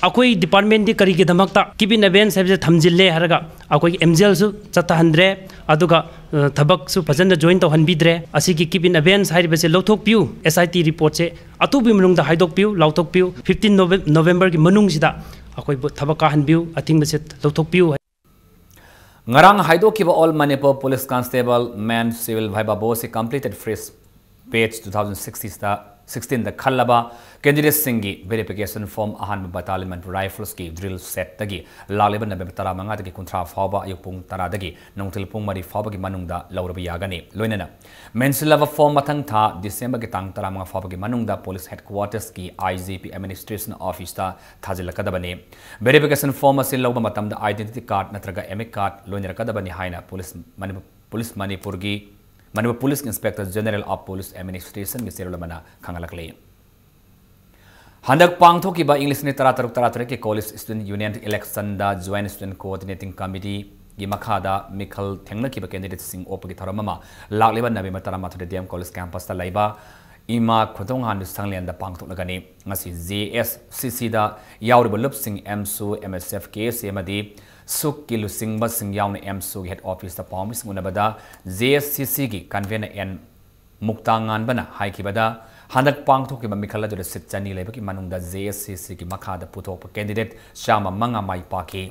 ꯑꯩꯈꯣꯏ ꯗꯤꯄꯥꯔꯠꯃꯦꯟꯗꯤ ꯀꯔꯤꯒꯤꯗꯃꯛꯇ keep in abeyance ꯍꯥꯏꯕꯁꯦ ꯊꯝꯖꯤꯜꯂꯦ ꯍꯥꯏꯔꯒ ꯑꯩꯈꯣꯏꯒꯤ ꯑꯦꯝꯖꯦꯜꯁꯨ ꯆꯠꯊꯍꯟꯗ꯭ꯔꯦ, ꯑꯗꯨꯒ ꯑ, ꯊꯕꯛꯁꯨ ꯐꯖꯅ join ꯇꯧꯍꯟꯕꯤꯗ꯭ꯔꯦ꯫ ꯑꯁꯤꯒꯤ keep in abeyance ꯍꯥꯏꯔꯤꯕꯁꯦ ꯂꯧꯊꯣꯛꯄꯤꯌꯨ, S I T reportꯁꯦ ꯑꯊꯨꯕꯒꯤ ꯃꯅꯨꯡꯗ ꯍꯥꯏꯗꯣꯛꯄꯤꯌꯨ, ꯂꯥꯎꯊꯣꯛꯄꯤꯌꯨ, fifteen Novemberꯒꯤ ꯃꯅꯨꯡꯁꯤꯗ ꯑꯩꯈꯣꯏꯕꯨ ꯊꯕꯛ ꯀꯥꯍꯟꯕꯤꯌꯨ, ꯑꯊꯤꯡꯕꯁꯦ ꯂꯧꯊꯣꯛꯄꯤꯌꯨ꯫ ꯉꯔꯥꯡ ꯍꯥꯏꯗꯣꯛꯈꯤꯕ All Manipur Police Constable Men Civil Viva ꯕꯣꯁꯀꯤ completed fresh batch two thousand sixteen ꯗ ꯈꯜꯂꯕ candidateꯁꯤꯡꯒꯤ verification form ꯑꯍꯥꯟꯕ Battalion Manipur Riflesꯀꯤ drill setꯇꯒꯤ ꯂꯥꯛꯂꯤꯕ November ꯇꯔꯥꯃꯉꯥꯗꯒꯤ ꯀꯨꯟꯊ꯭ꯔꯥ ꯐꯥꯎꯕ ꯑꯌꯨꯛ ꯄꯨꯡ ꯇꯔꯥꯗꯒꯤ ꯅꯨꯡꯊꯤꯜ ꯄꯨꯡ ꯃꯔꯤ ꯐꯥꯎꯕꯒꯤ ꯃꯅꯨꯡꯗ ꯂꯧꯔꯕ ꯌꯥꯒꯅꯤ꯫ ꯂꯣꯏꯅꯅ ꯃꯦꯟꯁꯤꯜꯂꯕ form ꯃꯊꯪ ꯊꯥ Decemberꯒꯤ ꯇꯥꯡ ꯇꯔꯥꯃꯉꯥ ꯐꯥꯎꯕꯒꯤ ꯃꯅꯨꯡꯗ Police Headquartersꯀꯤ I G P Administration Officeꯇ ꯊꯥꯖꯤꯜꯂꯛꯀꯗꯕꯅꯤ꯫ Verification form ꯑꯁꯤ ꯂꯧꯕ ꯃꯇꯝꯗ identity card ꯅꯠꯇ꯭ꯔꯒ admit card ꯂꯣꯏꯅꯔꯛꯀꯗꯕꯅꯤ ꯍꯥꯏꯅ Police ꯃꯅꯤꯄꯨꯔ, Police ꯃꯅꯤꯄꯨꯔꯒꯤ, Manipur Police Inspector General of Police Administrationꯒꯤ ꯆꯦꯔꯣꯜ ꯑꯃꯅ ꯈꯪꯍꯜꯂꯛꯂꯤ꯫ ꯍꯟꯗꯛ ꯄꯥꯡꯊꯣꯛꯈꯤꯕ ꯏꯪ ꯂꯤꯁꯤꯡ ꯑꯅꯤ ꯇꯔꯥꯇꯔꯨꯛ ꯇꯔꯥꯇꯔꯦꯠꯀꯤ College Student Union electionꯗ Joint Student Coordinating Committeeꯒꯤ ꯃꯈꯥꯗ ꯃꯤꯈꯜ ꯊꯦꯡꯅꯈꯤꯕ candidateꯁꯤꯡ ꯑꯣꯛꯄꯒꯤ ꯊꯧꯔꯝ ꯑꯃ ꯂꯥꯛꯂꯤꯕ November ꯇꯔꯥꯃꯥꯊꯣꯏꯗ D M College campusꯇ ꯂꯩꯕ ꯏꯃꯥ ꯈꯣꯟꯊꯣꯡ ꯍꯥꯟꯕꯤ ꯁꯪꯂꯦꯟꯗ ꯄꯥꯡꯊꯣꯛꯂꯒꯅꯤ꯫ ꯉꯁꯤ J S C Cꯗ ꯌꯥꯎꯔꯤꯕ ꯂꯨꯞꯁꯤꯡ AMSU, M S F, K S A ꯑꯃꯗꯤ SUCꯀꯤ ꯂꯨꯆꯤꯡꯕꯁꯤꯡ ꯌꯥꯎꯅ AMSUꯒꯤ head officeꯇ ꯄꯥꯎꯃꯤꯁꯤꯡ ꯎꯅꯕꯗ J S C Cꯒꯤ convener N ꯃꯨꯛꯇꯥ ꯉꯥꯟꯕꯅ ꯍꯥꯏꯈꯤꯕꯗ, ꯍꯟꯗꯛ ꯄꯥꯡꯊꯣꯛꯈꯤꯕ ꯃꯤꯈꯜ ꯑꯗꯨꯗ seat ꯆꯅꯤ ꯂꯩꯕꯒꯤ ꯃꯅꯨꯡꯗ J S C Cꯒꯤ ꯃꯈꯥꯗ ꯄꯨꯊꯣꯛꯄ candidate ꯆꯥꯝꯃ ꯃꯉꯥ ꯃꯥꯏ ꯄꯥꯛꯈꯤ꯫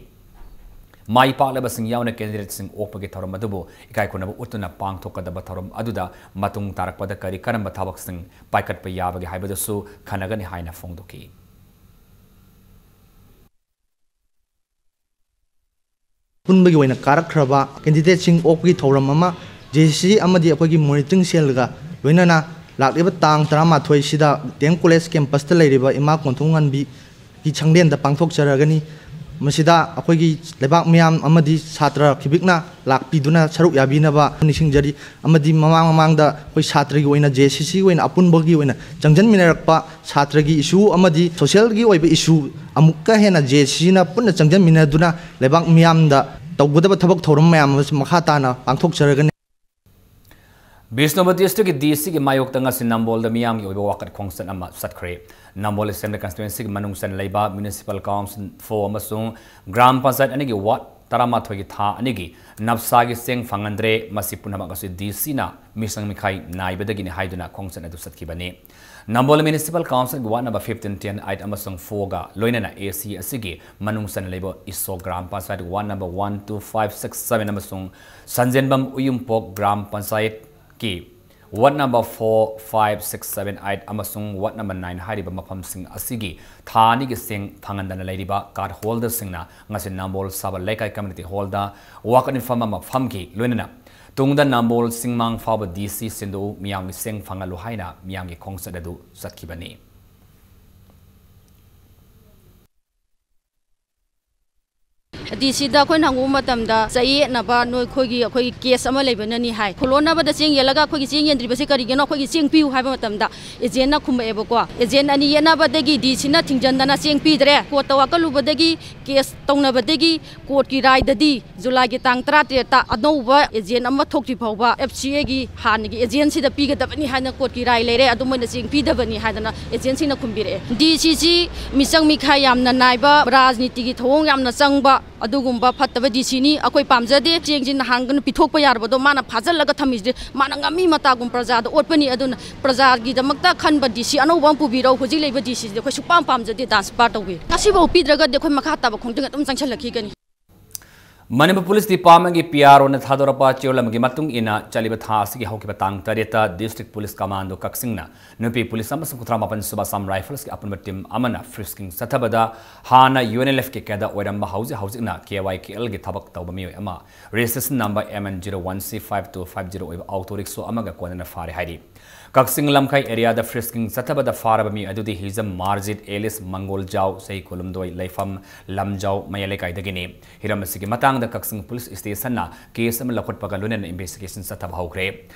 ꯃꯥꯏ ꯄꯥꯛꯂꯕꯁꯤꯡ ꯌꯥꯎꯅ candidateꯁꯤꯡ ꯑꯣꯛꯄꯒꯤ ꯊꯧꯔꯝ ꯑꯗꯨꯕꯨ ꯏꯀꯥꯏ ꯈꯨꯝꯅꯕ ꯎꯠꯇꯨꯅ ꯄꯥꯡꯊꯣꯛꯀꯗꯕ ꯊꯧꯔꯝ ꯑꯗꯨꯗ ꯃꯇꯨꯡ ꯇꯥꯔꯛꯄꯗ ꯀꯔꯤ ꯀꯔꯝꯕ ꯊꯕꯛꯁꯤꯡ ꯄꯥꯏꯈꯠꯄ ꯌꯥꯕꯒꯦ ꯍꯥꯏꯕꯗꯨꯁꯨ ꯈꯟꯅꯒꯅꯤ ꯍꯥꯏꯅ ꯐꯣꯡꯗꯣꯛꯈꯤ꯫ ꯑꯄꯨꯟꯕꯒꯤ ꯑꯣꯏꯅ ꯀꯥꯔꯛꯈ꯭ꯔꯕ candidateꯁꯤꯡ ꯑꯣꯛꯄꯒꯤ ꯊꯧꯔꯝ ꯑꯃ J C C ꯑꯃꯗꯤ ꯑꯩꯈꯣꯏꯒꯤ monitoring cellꯒ ꯂꯣꯏꯅꯅ ꯂꯥꯛꯂꯤꯕ ꯇꯥꯡ ꯇꯔꯥꯃꯥꯊꯣꯏꯁꯤꯗ D M College campusꯇ ꯂꯩꯔꯤꯕ ꯏꯃꯥ ꯀꯣꯟꯊꯣꯡ ꯉꯥꯟꯕꯤꯒꯤ ꯁꯪꯂꯦꯟꯗ ꯄꯥꯡꯊꯣꯛꯆꯔꯒꯅꯤ꯫ ꯃꯁꯤꯗ ꯑꯩꯈꯣꯏꯒꯤ ꯂꯩꯕꯥꯛ ꯃꯤꯌꯥꯝ ꯑꯃꯗꯤ ꯁꯥꯇ꯭ꯔ ꯈꯤꯕꯤꯛꯅ ꯂꯥꯛꯄꯤꯗꯨꯅ ꯁꯔꯨꯛ ꯌꯥꯕꯤꯅꯕ ꯅꯤꯡꯁꯤꯡꯖꯔꯤ꯫ ꯑꯃꯗꯤ ꯃꯃꯥꯡ ꯃꯃꯥꯡꯗ ꯑꯩꯈꯣꯏ ꯁꯥꯇ꯭ꯔꯒꯤ ꯑꯣꯏꯅ J C Cꯒꯤ ꯑꯣꯏꯅ ꯑꯄꯨꯟꯕꯒꯤ ꯑꯣꯏꯅ ꯆꯪꯁꯤꯟꯃꯤꯟꯅꯔꯛꯄ ꯁꯥꯇ꯭ꯔꯒꯤ issue ꯑꯃꯗꯤ socialꯒꯤ ꯑꯣꯏꯕ issue ꯑꯃꯨꯛꯀ ꯍꯦꯟꯅ J C Cꯅ ꯄꯨꯟꯅ ꯆꯪꯁꯤꯟꯃꯤꯟꯅꯗꯨꯅ ꯂꯩꯕꯥꯛ ꯃꯤꯌꯥꯝꯗ ꯇꯧꯒꯗꯕ ꯊꯕꯛ ꯊꯧꯔꯝ ꯃꯌꯥꯝ ꯑꯃꯁꯨ ꯃꯈꯥ ꯇꯥꯅ ꯄꯥꯡꯊꯣꯛꯆꯔꯒꯅꯤ꯫ ꯕꯤꯁꯅꯨꯄꯨꯔ districtꯀꯤ D Cꯒꯤ ꯃꯥꯌꯣꯛꯇ ꯉꯁꯤ ꯅꯝꯕꯣꯜꯗ ꯃꯤꯌꯥꯝꯒꯤ ꯑꯣꯏꯕ ꯋꯥꯀꯠ ꯈꯣꯡꯆꯠ ꯑꯃ ꯆꯠꯈ꯭ꯔꯦ꯫ ꯅꯝꯕꯣꯜ Assembly Constituencyꯒꯤ ꯃꯅꯨꯡ ꯆꯟꯅ ꯂꯩꯕ Municipal Council four ꯑꯃꯁꯨꯡ Gram Panchayat ꯑꯅꯤꯒꯤ ward ꯇꯔꯥꯃꯥꯊꯣꯏꯒꯤ ꯊꯥ ꯑꯅꯤꯒꯤ ꯅꯞꯁꯥꯒꯤ ꯆꯦꯡ ꯐꯪꯍꯟꯗ꯭ꯔꯦ꯫ ꯃꯁꯤ ꯄꯨꯝꯅꯃꯛ ꯑꯁꯤ DCꯅ ꯃꯤꯁꯪ ꯃꯤꯈꯥꯏ ꯅꯥꯏꯕꯗꯒꯤꯅꯤ ꯍꯥꯏꯗꯨꯅ ꯈꯣꯡꯆꯠ ꯑꯗꯨ ꯆꯠꯈꯤꯕꯅꯤ꯫ ꯅꯝꯕꯣꯜ Municipal Councilꯒꯤ ward number fifteen, ten, eight ꯑꯃꯁꯨꯡ fourꯒ ꯂꯣꯏꯅꯅ AC ꯑꯁꯤꯒꯤ ꯃꯅꯨꯡ ꯆꯟꯅ ꯂꯩꯕ ꯏꯁꯣ Gram Panchayat ward number one, two, five, six, seven ꯑꯃꯁꯨꯡ ꯁꯟꯖꯦꯟꯕꯝ ꯎꯌꯨꯝꯄꯣꯛ Gram Panchayatꯀꯤ ward number four, five, six, seven, eight ꯑꯃꯁꯨꯡ ward number nine ꯍꯥꯏꯔꯤꯕ ꯃꯐꯝꯁꯤꯡ ꯑꯁꯤꯒꯤ ꯊꯥ ꯑꯅꯤꯒꯤ ꯆꯦꯡ ꯐꯪꯍꯟꯗꯅ ꯂꯩꯔꯤꯕ card holderꯁꯤꯡꯅ ꯉꯁꯤ ꯅꯝꯕꯣꯜ ꯁꯕ ꯂꯩꯀꯥꯏ community hallꯗ ꯋꯥꯀꯠ ꯃꯤꯐꯝ ꯑꯃ ꯐꯝꯈꯤ꯫ ꯂꯣꯏꯅꯅ ꯇꯨꯡꯗ ꯅꯝꯕꯣꯜ ꯆꯤꯡꯃꯥꯡ ꯐꯥꯎꯕ DC ꯁꯤꯟꯗꯣꯛꯎ, ꯃꯤꯌꯥꯝꯒꯤ ꯆꯦꯡ ꯐꯪꯍꯜꯂꯨ ꯍꯥꯏꯅ ꯃꯤꯌꯥꯝꯒꯤ ꯈꯣꯡꯆꯠ ꯑꯗꯨ ꯆꯠꯈꯤꯕꯅꯤ꯫ DCꯗ ꯑꯩꯈꯣꯏꯅ ꯍꯪꯉꯨꯕ ꯃꯇꯝꯗ, ꯆꯌꯦꯠꯅꯕ ꯅꯣꯏ ꯑꯩꯈꯣꯏꯒꯤ, ꯑꯩꯈꯣꯏꯒꯤ case ꯑꯃ ꯂꯩꯕꯅꯅꯤ ꯍꯥꯏ꯫ ꯈꯨꯂꯣꯟꯅꯕꯗ ꯆꯦꯡ ꯌꯦꯜꯂꯒ ꯑꯩꯈꯣꯏꯒꯤ ꯆꯦꯡ ꯌꯦꯟꯗ꯭ꯔꯤꯕꯁꯤ ꯀꯔꯤꯒꯤꯅꯣ, ꯑꯩꯈꯣꯏꯒꯤ ꯆꯦꯡ ꯄꯤꯌꯨ ꯍꯥꯏꯕ ꯃꯇꯝꯗ agentꯅ ꯈꯨꯝꯃꯛꯑꯦꯕꯀꯣ꯫ Agent ꯑꯅꯤ ꯌꯦꯠꯅꯕꯗꯒꯤ DCꯅ ꯊꯤꯡꯖꯤꯟꯗꯅ ꯆꯦꯡ ꯄꯤꯗ꯭ꯔꯦ꯫ Courtꯇ ꯋꯥꯀꯠꯂꯨꯕꯗꯒꯤ, case ꯇꯧꯅꯕꯗꯒꯤ, courtꯀꯤ ꯔꯥꯏꯗꯗꯤ Julyꯒꯤ ꯇꯥꯡ ꯇꯔꯥꯇꯔꯦꯠꯇ ꯑꯅꯧꯕ agent ꯑꯃ ꯊꯣꯛꯇ꯭ꯔꯤ ꯐꯥꯎꯕ FCAꯒꯤ ꯍꯥꯟꯅꯒꯤ agentꯁꯤꯗ ꯄꯤꯒꯗꯕꯅꯤ ꯍꯥꯏꯅ courtꯀꯤ ꯔꯥꯏ ꯂꯩꯔꯦ, ꯑꯗꯨ ꯃꯣꯏꯅ ꯆꯦꯡ ꯄꯤꯗꯕꯅꯤ ꯍꯥꯏꯗꯅ agentꯁꯤꯡꯅ ꯈꯨꯝꯕꯤꯔꯛꯑꯦ꯫ DCꯁꯤ ꯃꯤꯆꯪ ꯃꯤꯈꯥꯏ ꯌꯥꯝꯅ ꯅꯥꯏꯕ, ꯔꯥꯖꯅꯤꯇꯤꯒꯤ ꯊꯧꯑꯣꯡ ꯌꯥꯝꯅ ꯆꯪꯕ ꯑꯗꯨꯒꯨꯝꯕ ꯐꯠꯇꯕ DCꯅꯤ꯫ ꯑꯩꯈꯣꯏ ꯄꯥꯝꯖꯗꯦ꯫ ꯆꯦꯡꯁꯤ ꯅꯍꯥꯟꯒꯅ ꯄꯤꯊꯣꯛꯄ ꯌꯥꯔꯕꯗꯣ ꯃꯥꯅ ꯐꯥꯖꯤꯜꯂꯒ ꯊꯝꯃꯤꯁꯦ, ꯃꯥꯅ ꯉꯝꯃꯤ ꯃꯇꯥꯒꯨꯝ ꯄ꯭ꯔꯖꯥꯗ ꯑꯣꯠꯄꯅꯤ꯫ ꯑꯗꯨꯅ ꯄ꯭ꯔꯖꯥꯒꯤꯗꯃꯛꯇ ꯈꯟꯕ DC ꯑꯅꯧꯕ ꯑꯃ ꯄꯨꯕꯤꯔꯧ꯫ ꯍꯧꯖꯤꯛ ꯂꯩꯕ DCꯁꯤꯗꯤ ꯑꯩꯈꯣꯏ ꯁꯨꯛꯄꯥꯝ ꯄꯥꯝꯖꯗꯦ, dance bar ꯇꯧꯕꯤ꯫ ꯉꯁꯤꯐꯥꯎ ꯄꯤꯗ꯭ꯔꯒꯗꯤ ꯑꯩꯈꯣꯏ ꯃꯈꯥ ꯇꯥꯕ ꯈꯣꯡꯖꯪ ꯑꯗꯨꯝ ꯆꯪꯁꯤꯜꯂꯛꯈꯤꯒꯅꯤ꯫ ꯃꯅꯤꯄꯨꯔ Police Departmentꯀꯤ PROꯅ ꯊꯥꯗꯣꯔꯛꯄ ꯆꯦꯔꯣꯜ ꯑꯃꯒꯤ ꯃꯇꯨꯡ ꯏꯟꯅ, ꯆꯠꯂꯤꯕ ꯊꯥ ꯑꯁꯤꯒꯤ ꯍꯧꯈꯤꯕ ꯇꯥꯡ ꯇꯔꯦꯠꯇ District Police Commando ꯀꯛꯆꯤꯡꯅ ꯅꯨꯄꯤ police ꯑꯃꯁꯨꯡ ꯀꯨꯟꯊ꯭ꯔꯥ ꯃꯥꯄꯟ ꯁꯨꯕ Assam Riflesꯀꯤ ꯑꯄꯨꯟꯕ team ꯑꯃꯅ frisking ꯆꯠꯊꯕꯗ ꯍꯥꯟꯅ UNLFꯀꯤ cadre ꯑꯣꯏꯔꯝꯕ, ꯍꯧꯖꯤꯛ ꯍꯧꯖꯤꯛꯅ KYKLꯒꯤ ꯊꯕꯛ ꯇꯧꯕ ꯃꯤꯑꯣꯏ ꯑꯃ, registration number MN zero one C five two five zero ꯑꯣꯏꯕ auto rickshaw ꯑꯃꯒ ꯀꯣꯟꯅꯅ ꯐꯥꯔꯦ ꯍꯥꯏꯔꯤ꯫ ꯀꯛꯆꯤꯡ ꯂꯝꯈꯥꯏ areaꯗ frisking ꯆꯠꯊꯕꯗ ꯐꯥꯔꯕ ꯃꯤꯑꯣꯏ ꯑꯗꯨꯗꯤ ꯍꯤꯖꯝ ꯃꯥꯔꯖꯤꯠ ꯑꯦꯂꯤꯁ ꯃꯪꯒꯣꯜꯖꯥꯎ, ꯆꯍꯤ ꯀꯨꯟꯍꯨꯝꯗꯣꯏ, ꯂꯩꯐꯝ ꯂꯝꯖꯥꯎ ꯃꯌꯥꯏ ꯂꯩꯀꯥꯏꯗꯒꯤꯅꯤ꯫ ꯍꯤꯔꯝ ꯑꯁꯤꯒꯤ ꯃꯇꯥꯡꯗ ꯀꯛꯆꯤꯡ Police Stationꯅ case ꯑꯃ ꯂꯧꯈꯠꯄꯒ ꯂꯣꯏꯅꯅ investigation ꯆꯠꯊꯕ ꯍꯧꯈ꯭ꯔꯦ꯫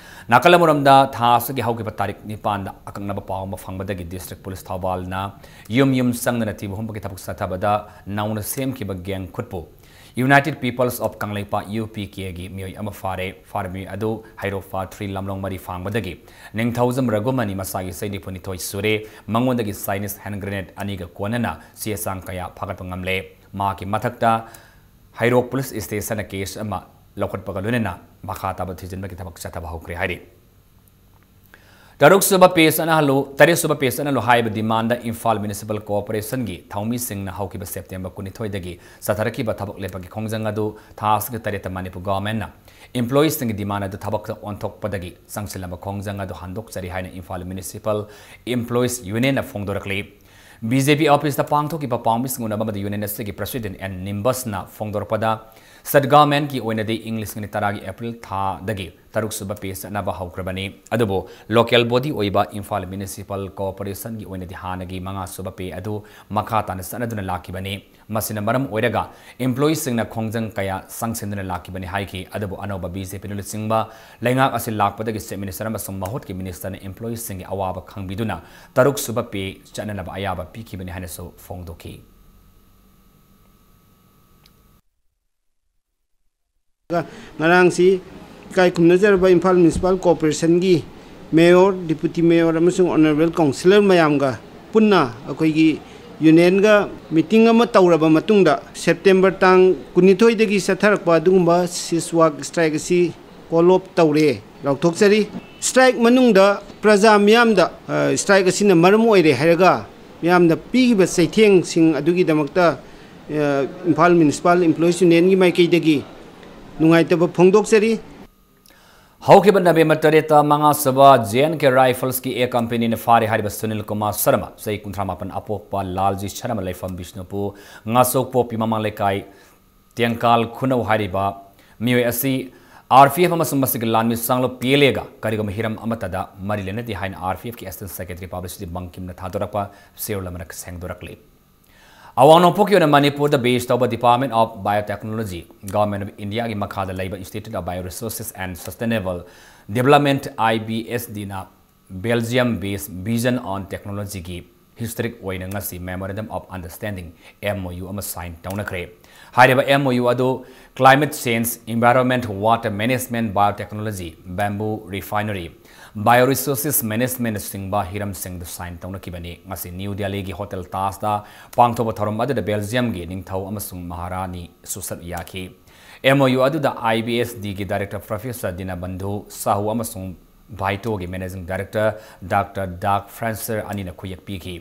ꯅꯥꯀꯜ ꯑꯃꯔꯣꯝꯗ, ꯊꯥ ꯑꯁꯤꯒꯤ ꯍꯧꯈꯤꯕ ꯇꯥꯔꯤꯛ ꯅꯤꯄꯥꯟꯗ ꯑꯀꯛꯅꯕ ꯄꯥꯎ ꯑꯃ ꯐꯪꯕꯗꯒꯤ District Police ꯊꯧꯕꯥꯜꯅ ꯌꯨꯝ ꯌꯨꯝ ꯆꯪꯗꯨꯅ ꯊꯤꯕ ꯍꯨꯝꯕꯒꯤ ꯊꯕꯛ ꯆꯠꯊꯕꯗ ꯅꯧꯅ ꯁꯦꯝꯈꯤꯕ gang ꯈꯨꯠꯄꯨ United Peoples of Kangleipak, U P K ꯒꯤ ꯃꯤꯑꯣꯏ ꯑꯃ ꯐꯥꯔꯦ꯫ ꯐꯥꯔꯕ ꯃꯤꯑꯣꯏ ꯑꯗꯨ ꯍꯩꯔꯣꯛ ꯐꯥ ꯊ꯭ꯔꯤ ꯂꯝꯂꯣꯡ ꯃꯔꯤ ꯐꯥꯡꯕꯗꯒꯤ ꯅꯤꯡꯊꯧꯖꯝ ꯔꯘꯨꯃꯅꯤ, ꯃꯁꯥꯒꯤ ꯆꯍꯤ ꯅꯤꯐꯨ ꯅꯤꯊꯣꯏ ꯁꯨꯔꯦ꯫ ꯃꯉꯣꯟꯗꯒꯤ Chinese hand grenade ꯑꯅꯤꯒ ꯀꯣꯟꯅꯅ ꯆꯦ ꯆꯥꯡ ꯀꯌꯥ ꯐꯥꯒꯠꯄ ꯉꯝꯂꯦ꯫ ꯃꯍꯥꯛꯀꯤ ꯃꯊꯛꯇ ꯍꯩꯔꯣꯛ ꯄꯨꯂꯤꯁ ꯁ꯭ꯇꯦꯁꯟꯅ ꯀꯦꯁ ꯑꯃ ꯂꯧꯈꯠꯄꯒ ꯂꯣꯏꯅꯅ ꯃꯈꯥ ꯇꯥꯕ ꯊꯤꯖꯤꯟꯕꯒꯤ ꯊꯕꯛ ꯆꯠꯊꯕ ꯍꯧꯈ꯭ꯔꯦ ꯍꯥꯏꯔꯤ꯫ ꯇꯔꯨꯛ ꯁꯨꯕ ꯄꯦ ꯆꯠꯅꯍꯜꯂꯨ, ꯇꯔꯦꯠ ꯁꯨꯕ ꯄꯦ ꯆꯠꯅꯍꯜꯂꯨ ꯍꯥꯏꯕ ꯗꯤꯃꯥꯟꯗ ꯏꯝꯐꯥꯜ ꯃ꯭ꯌꯨꯅꯤꯁꯤꯄꯥꯜ ꯀꯣꯔꯄꯣꯔꯦꯁꯟꯒꯤ ꯊꯧꯃꯤꯁꯤꯡꯅ ꯍꯧꯈꯤꯕ ꯁꯦꯞꯇꯦꯝꯕꯔ ꯀꯨꯟꯅꯤꯊꯣꯏꯗꯒꯤ ꯆꯠꯊꯔꯛꯈꯤꯕ ꯊꯕꯛ ꯂꯦꯞꯄꯒꯤ ꯈꯣꯡꯖꯪ ꯑꯗꯨ ꯊꯥ ꯑꯁꯤꯒꯤ ꯇꯔꯦꯠꯇ ꯃꯅꯤꯄꯨꯔ ꯒꯣꯚꯔꯟꯃꯦꯟꯠꯅ ꯏꯝꯄ꯭ꯂꯣꯌꯤꯁꯤꯡꯒꯤ ꯗꯤꯃꯥꯟ ꯑꯗꯨ ꯊꯕꯛꯇ ꯑꯣꯟꯊꯣꯛꯄꯗꯒꯤ ꯆꯪꯁꯤꯜꯂꯕ ꯈꯣꯡꯖꯪ ꯑꯗꯨ ꯍꯟꯗꯣꯛꯆꯔꯤ ꯍꯥꯏꯅ ꯏꯝꯐꯥꯜ ꯃ꯭ꯌꯨꯅꯤꯁꯤꯄꯥꯜ ꯏꯝꯄ꯭ꯂꯣꯌꯤꯁ ꯌꯨꯅꯤꯌꯟꯅ ꯐꯣꯡꯗꯣꯔꯛꯂꯤ꯫ ꯕꯤ ꯖꯦ ꯄꯤ ꯑꯣꯐꯤꯁꯇ ꯄꯥꯡꯊꯣꯛꯈꯤꯕ ꯄꯥꯎꯃꯤꯁꯤꯡ ꯎꯅꯕ ꯑꯃꯗ ꯌꯨꯅꯤꯌꯟ ꯑꯁꯤꯒꯤ ꯄ꯭ꯔꯁꯤꯗꯦꯟꯠ ꯑꯦꯟ ꯅꯤꯝꯕꯁꯅ ꯐꯣꯡꯗꯣꯔꯛꯄꯗ, ꯁꯠ ꯒꯚꯔꯟꯃꯦꯟꯠꯀꯤ ꯑꯣꯏꯅꯗꯤ ꯏꯪ ꯂꯤꯁꯤꯡ ꯑꯅꯤ ꯇꯔꯥꯒꯤ ꯑꯦꯄ꯭ꯔꯤꯜ ꯊꯥꯗꯒꯤ ꯇꯔꯨꯛ ꯁꯨꯕ ꯄꯦ ꯆꯠꯅꯕ ꯍꯧꯈ꯭ꯔꯕꯅꯤ꯫ ꯑꯗꯨꯕꯨ ꯂꯣꯀꯦꯜ ꯕꯣꯗꯤ ꯑꯣꯏꯕ ꯏꯝꯐꯥꯜ ꯃ꯭ꯌꯨꯅꯤꯁꯤꯄꯥꯜ ꯀꯣꯔꯄꯣꯔꯦꯁꯟꯒꯤ ꯑꯣꯏꯅꯗꯤ ꯍꯥꯟꯅꯒꯤ ꯃꯉꯥ ꯁꯨꯕ ꯄꯦ ꯑꯗꯨ ꯃꯈꯥ ꯇꯥꯅ ꯆꯠꯅꯗꯨꯅ ꯂꯥꯛꯈꯤꯕꯅꯤ꯫ ꯃꯁꯤꯅ ꯃꯔꯝ ꯑꯣꯏꯔꯒ ꯏꯝꯄ꯭ꯂꯣꯌꯤꯁꯤꯡꯅ ꯈꯣꯡꯖꯪ ꯀꯌꯥ ꯆꯪꯁꯤꯟꯗꯨꯅ ꯂꯥꯛꯈꯤꯕꯅꯤ ꯍꯥꯏꯈꯤ꯫ ꯑꯗꯨꯕꯨ ꯑꯅꯧꯕ ꯕꯤ ꯖꯦ ꯄꯤ ꯂꯨꯆꯤꯡꯕ ꯂꯩꯉꯥꯛ ꯑꯁꯤ ꯂꯥꯛꯄꯗꯒꯤ ꯆꯤꯐ ꯃꯤꯅꯤꯁꯇꯔ ꯑꯃꯁꯨꯡ ꯃꯍꯨꯠꯀꯤ ꯃꯤꯅꯤꯁꯇꯔꯅ ꯏꯝꯄ꯭ꯂꯣꯌꯤꯁꯤꯡꯒꯤ ꯑꯋꯥꯕ ꯈꯪꯕꯤꯗꯨꯅ ꯇꯔꯨꯛ ꯁꯨꯕ ꯄꯦ ꯆꯠꯅꯅꯕ ꯑꯌꯥꯕ ꯄꯤꯈꯤꯕꯅꯤ ꯍꯥꯏꯅꯁꯨ ꯐꯣꯡꯗꯣꯛꯈꯤ꯫ ꯉꯔꯥꯡꯁꯤ ꯏꯀꯥꯏ ꯈꯨꯝꯅꯖꯔꯕ ꯏꯝꯐꯥꯜ ꯃ꯭ꯌꯨꯅꯤꯁꯤꯄꯥꯜ ꯀꯣꯔꯄꯣꯔꯦꯁꯟꯒꯤ ꯃꯦꯌꯣꯔ, ꯗꯤꯄꯨꯇꯤ ꯃꯦꯌꯣꯔ ꯑꯃꯁꯨꯡ ꯑꯣꯅꯔꯦꯕꯜ ꯀꯥꯎꯟꯁꯤꯂꯔ ꯃꯌꯥꯝꯒ ꯄꯨꯟꯅ ꯑꯩꯈꯣꯏꯒꯤ ꯌꯨꯅꯤꯌꯟꯒ ꯃꯤꯇꯤꯡ ꯑꯃ ꯇꯧꯔꯕ ꯃꯇꯨꯡꯗ, ꯁꯦꯞꯇꯦꯝꯕꯔ ꯇꯥꯡ ꯀꯨꯟꯅꯤꯊꯣꯏꯗꯒꯤ ꯆꯠꯊꯔꯛꯄ ꯑꯗꯨꯒꯨꯝꯕ ꯁꯤꯁ ꯋꯥꯛ ꯁ꯭ꯇ꯭ꯔꯥꯏꯛ ꯑꯁꯤ ꯀꯣꯜ ꯑꯣꯐ ꯇꯧꯔꯦ, ꯂꯥꯎꯊꯣꯛꯆꯔꯤ꯫ ꯁ꯭ꯇ꯭ꯔꯥꯏꯛ ꯃꯅꯨꯡꯗ ꯄ꯭ꯔꯖꯥ ꯃꯤꯌꯥꯝꯗ, ꯑ, ꯁ꯭ꯇ꯭ꯔꯥꯏꯛ ꯑꯁꯤꯅ ꯃꯔꯝ ꯑꯣꯏꯔꯦ ꯍꯥꯏꯔꯒ ꯃꯤꯌꯥꯝꯅ ꯄꯤꯈꯤꯕ ꯆꯩꯊꯦꯡꯁꯤꯡ ꯑꯗꯨꯒꯤꯗꯃꯛꯇ, ꯑ, ꯏꯝꯐꯥꯜ ꯃ꯭ꯌꯨꯅꯤꯁꯤꯄꯥꯜ ꯏꯝꯄ꯭ꯂꯣꯌꯤꯁ ꯌꯨꯅꯤꯌꯟꯒꯤ ꯃꯥꯏꯀꯩꯗꯒꯤ ꯅꯨꯡꯉꯥꯏꯇꯕ ꯐꯣꯡꯗꯣꯛꯆꯔꯤ꯫ ꯍꯧꯈꯤꯕ ꯅꯕꯦꯝꯕꯔ ꯇꯔꯦꯠꯇ ꯃꯉꯥ ꯁꯨꯕ ꯖꯦ ꯑꯦꯟ ꯀꯦ ꯔꯥꯏꯐꯜꯁꯀꯤ ꯑꯦ ꯀꯝꯄꯦꯅꯤꯅ ꯐꯥꯔꯦ ꯍꯥꯏꯔꯤꯕ ꯁꯨꯅꯤꯜ ꯀꯨꯃꯥꯔ ꯁꯔꯃ, ꯆꯍꯤ ꯀꯨꯟꯊ꯭ꯔꯥ ꯃꯥꯄꯟ, ꯑꯄꯣꯛꯄ ꯂꯥꯜꯖꯤ ꯁꯔꯃ, ꯂꯩꯐꯝ ꯕꯤꯁꯅꯨꯄꯨꯔ ꯉꯥꯆꯣꯛꯄꯣꯛꯄꯤ ꯃꯃꯥꯡ ꯂꯩꯀꯥꯏ, ꯇꯦꯡꯀꯥꯜ ꯈꯨꯅꯧ ꯍꯥꯏꯔꯤꯕ ꯃꯤꯑꯣꯏ ꯑꯁꯤ ꯑꯥꯔ ꯄꯤ ꯑꯦꯐ ꯑꯃꯁꯨꯡ ꯃꯁꯤꯒꯤ ꯂꯥꯟꯃꯤ ꯆꯥꯡꯂꯨꯞ ꯄꯤ ꯑꯦꯜ ꯑꯦꯒ ꯀꯔꯤꯒꯨꯝꯕ ꯍꯤꯔꯝ ꯑꯃꯠꯇꯗ ꯃꯔꯤ ꯂꯩꯅꯗꯦ ꯍꯥꯏꯅ ꯑꯥꯔ ꯄꯤ ꯑꯦꯐꯀꯤ ꯑꯦꯁꯤꯁꯇꯦꯟꯠ ꯁꯦꯀ꯭ꯔꯦꯇꯔꯤ ꯄꯕ꯭ꯂꯤꯁꯤꯇꯤ ꯕꯪꯀꯤꯝꯅ ꯊꯥꯗꯣꯔꯛꯄ ꯆꯦꯔꯣꯜ ꯑꯃꯅ ꯁꯦꯡꯗꯣꯔꯛꯂꯤ꯫ ꯑꯋꯥꯡ ꯅꯣꯡꯄꯣꯛꯀꯤ ꯑꯣꯏꯅ ꯃꯅꯤꯄꯨꯔꯗ ꯕꯦꯁ ꯇꯧꯕ Department of Biotechnology, Government of Indiaꯒꯤ ꯃꯈꯥꯗ ꯂꯩꯕ Institute of Bioresources and Sustainable Development, I B S Dꯅ Belgium based Vision on Technologyꯒꯤ historic ꯑꯣꯏꯅ ꯉꯁꯤ Memorandum of Understanding, M O U, ꯑꯃ sign ꯇꯧꯅꯈ꯭ꯔꯦ꯫ ꯍꯥꯏꯔꯤꯕ M O U ꯑꯗꯨ Climate Change, Environment, Water Management, Biotechnology, Bamboo Refinery, Bioresources Management ꯅꯆꯤꯡꯕ ꯍꯤꯔꯝꯁꯤꯡꯗ sign ꯇꯧꯅꯈꯤꯕꯅꯤ꯫ ꯉꯁꯤ new ꯗꯦꯜꯂꯤꯒꯤ hotel ꯇꯥꯖꯇ ꯄꯥꯡꯊꯣꯛꯄ ꯊꯧꯔꯝ ꯑꯗꯨꯗ ꯕꯦꯜꯖꯤꯌꯝꯒꯤ ꯅꯤꯡꯊꯧ ꯑꯃꯁꯨꯡ ꯃꯍꯥꯔꯥꯅꯤꯁꯨ ꯁꯔꯨꯛ ꯌꯥꯈꯤ꯫ M O U ꯑꯗꯨꯗ I B S Dꯒꯤ director Professor ꯗꯤꯅꯕꯟꯙꯨ Shahu ꯑꯃꯁꯨꯡ ꯚꯥꯏꯇꯣꯒꯤ managing director Doctor Doug Franser ꯑꯅꯤꯅ ꯈꯨꯌꯦꯛ ꯄꯤꯈꯤ꯫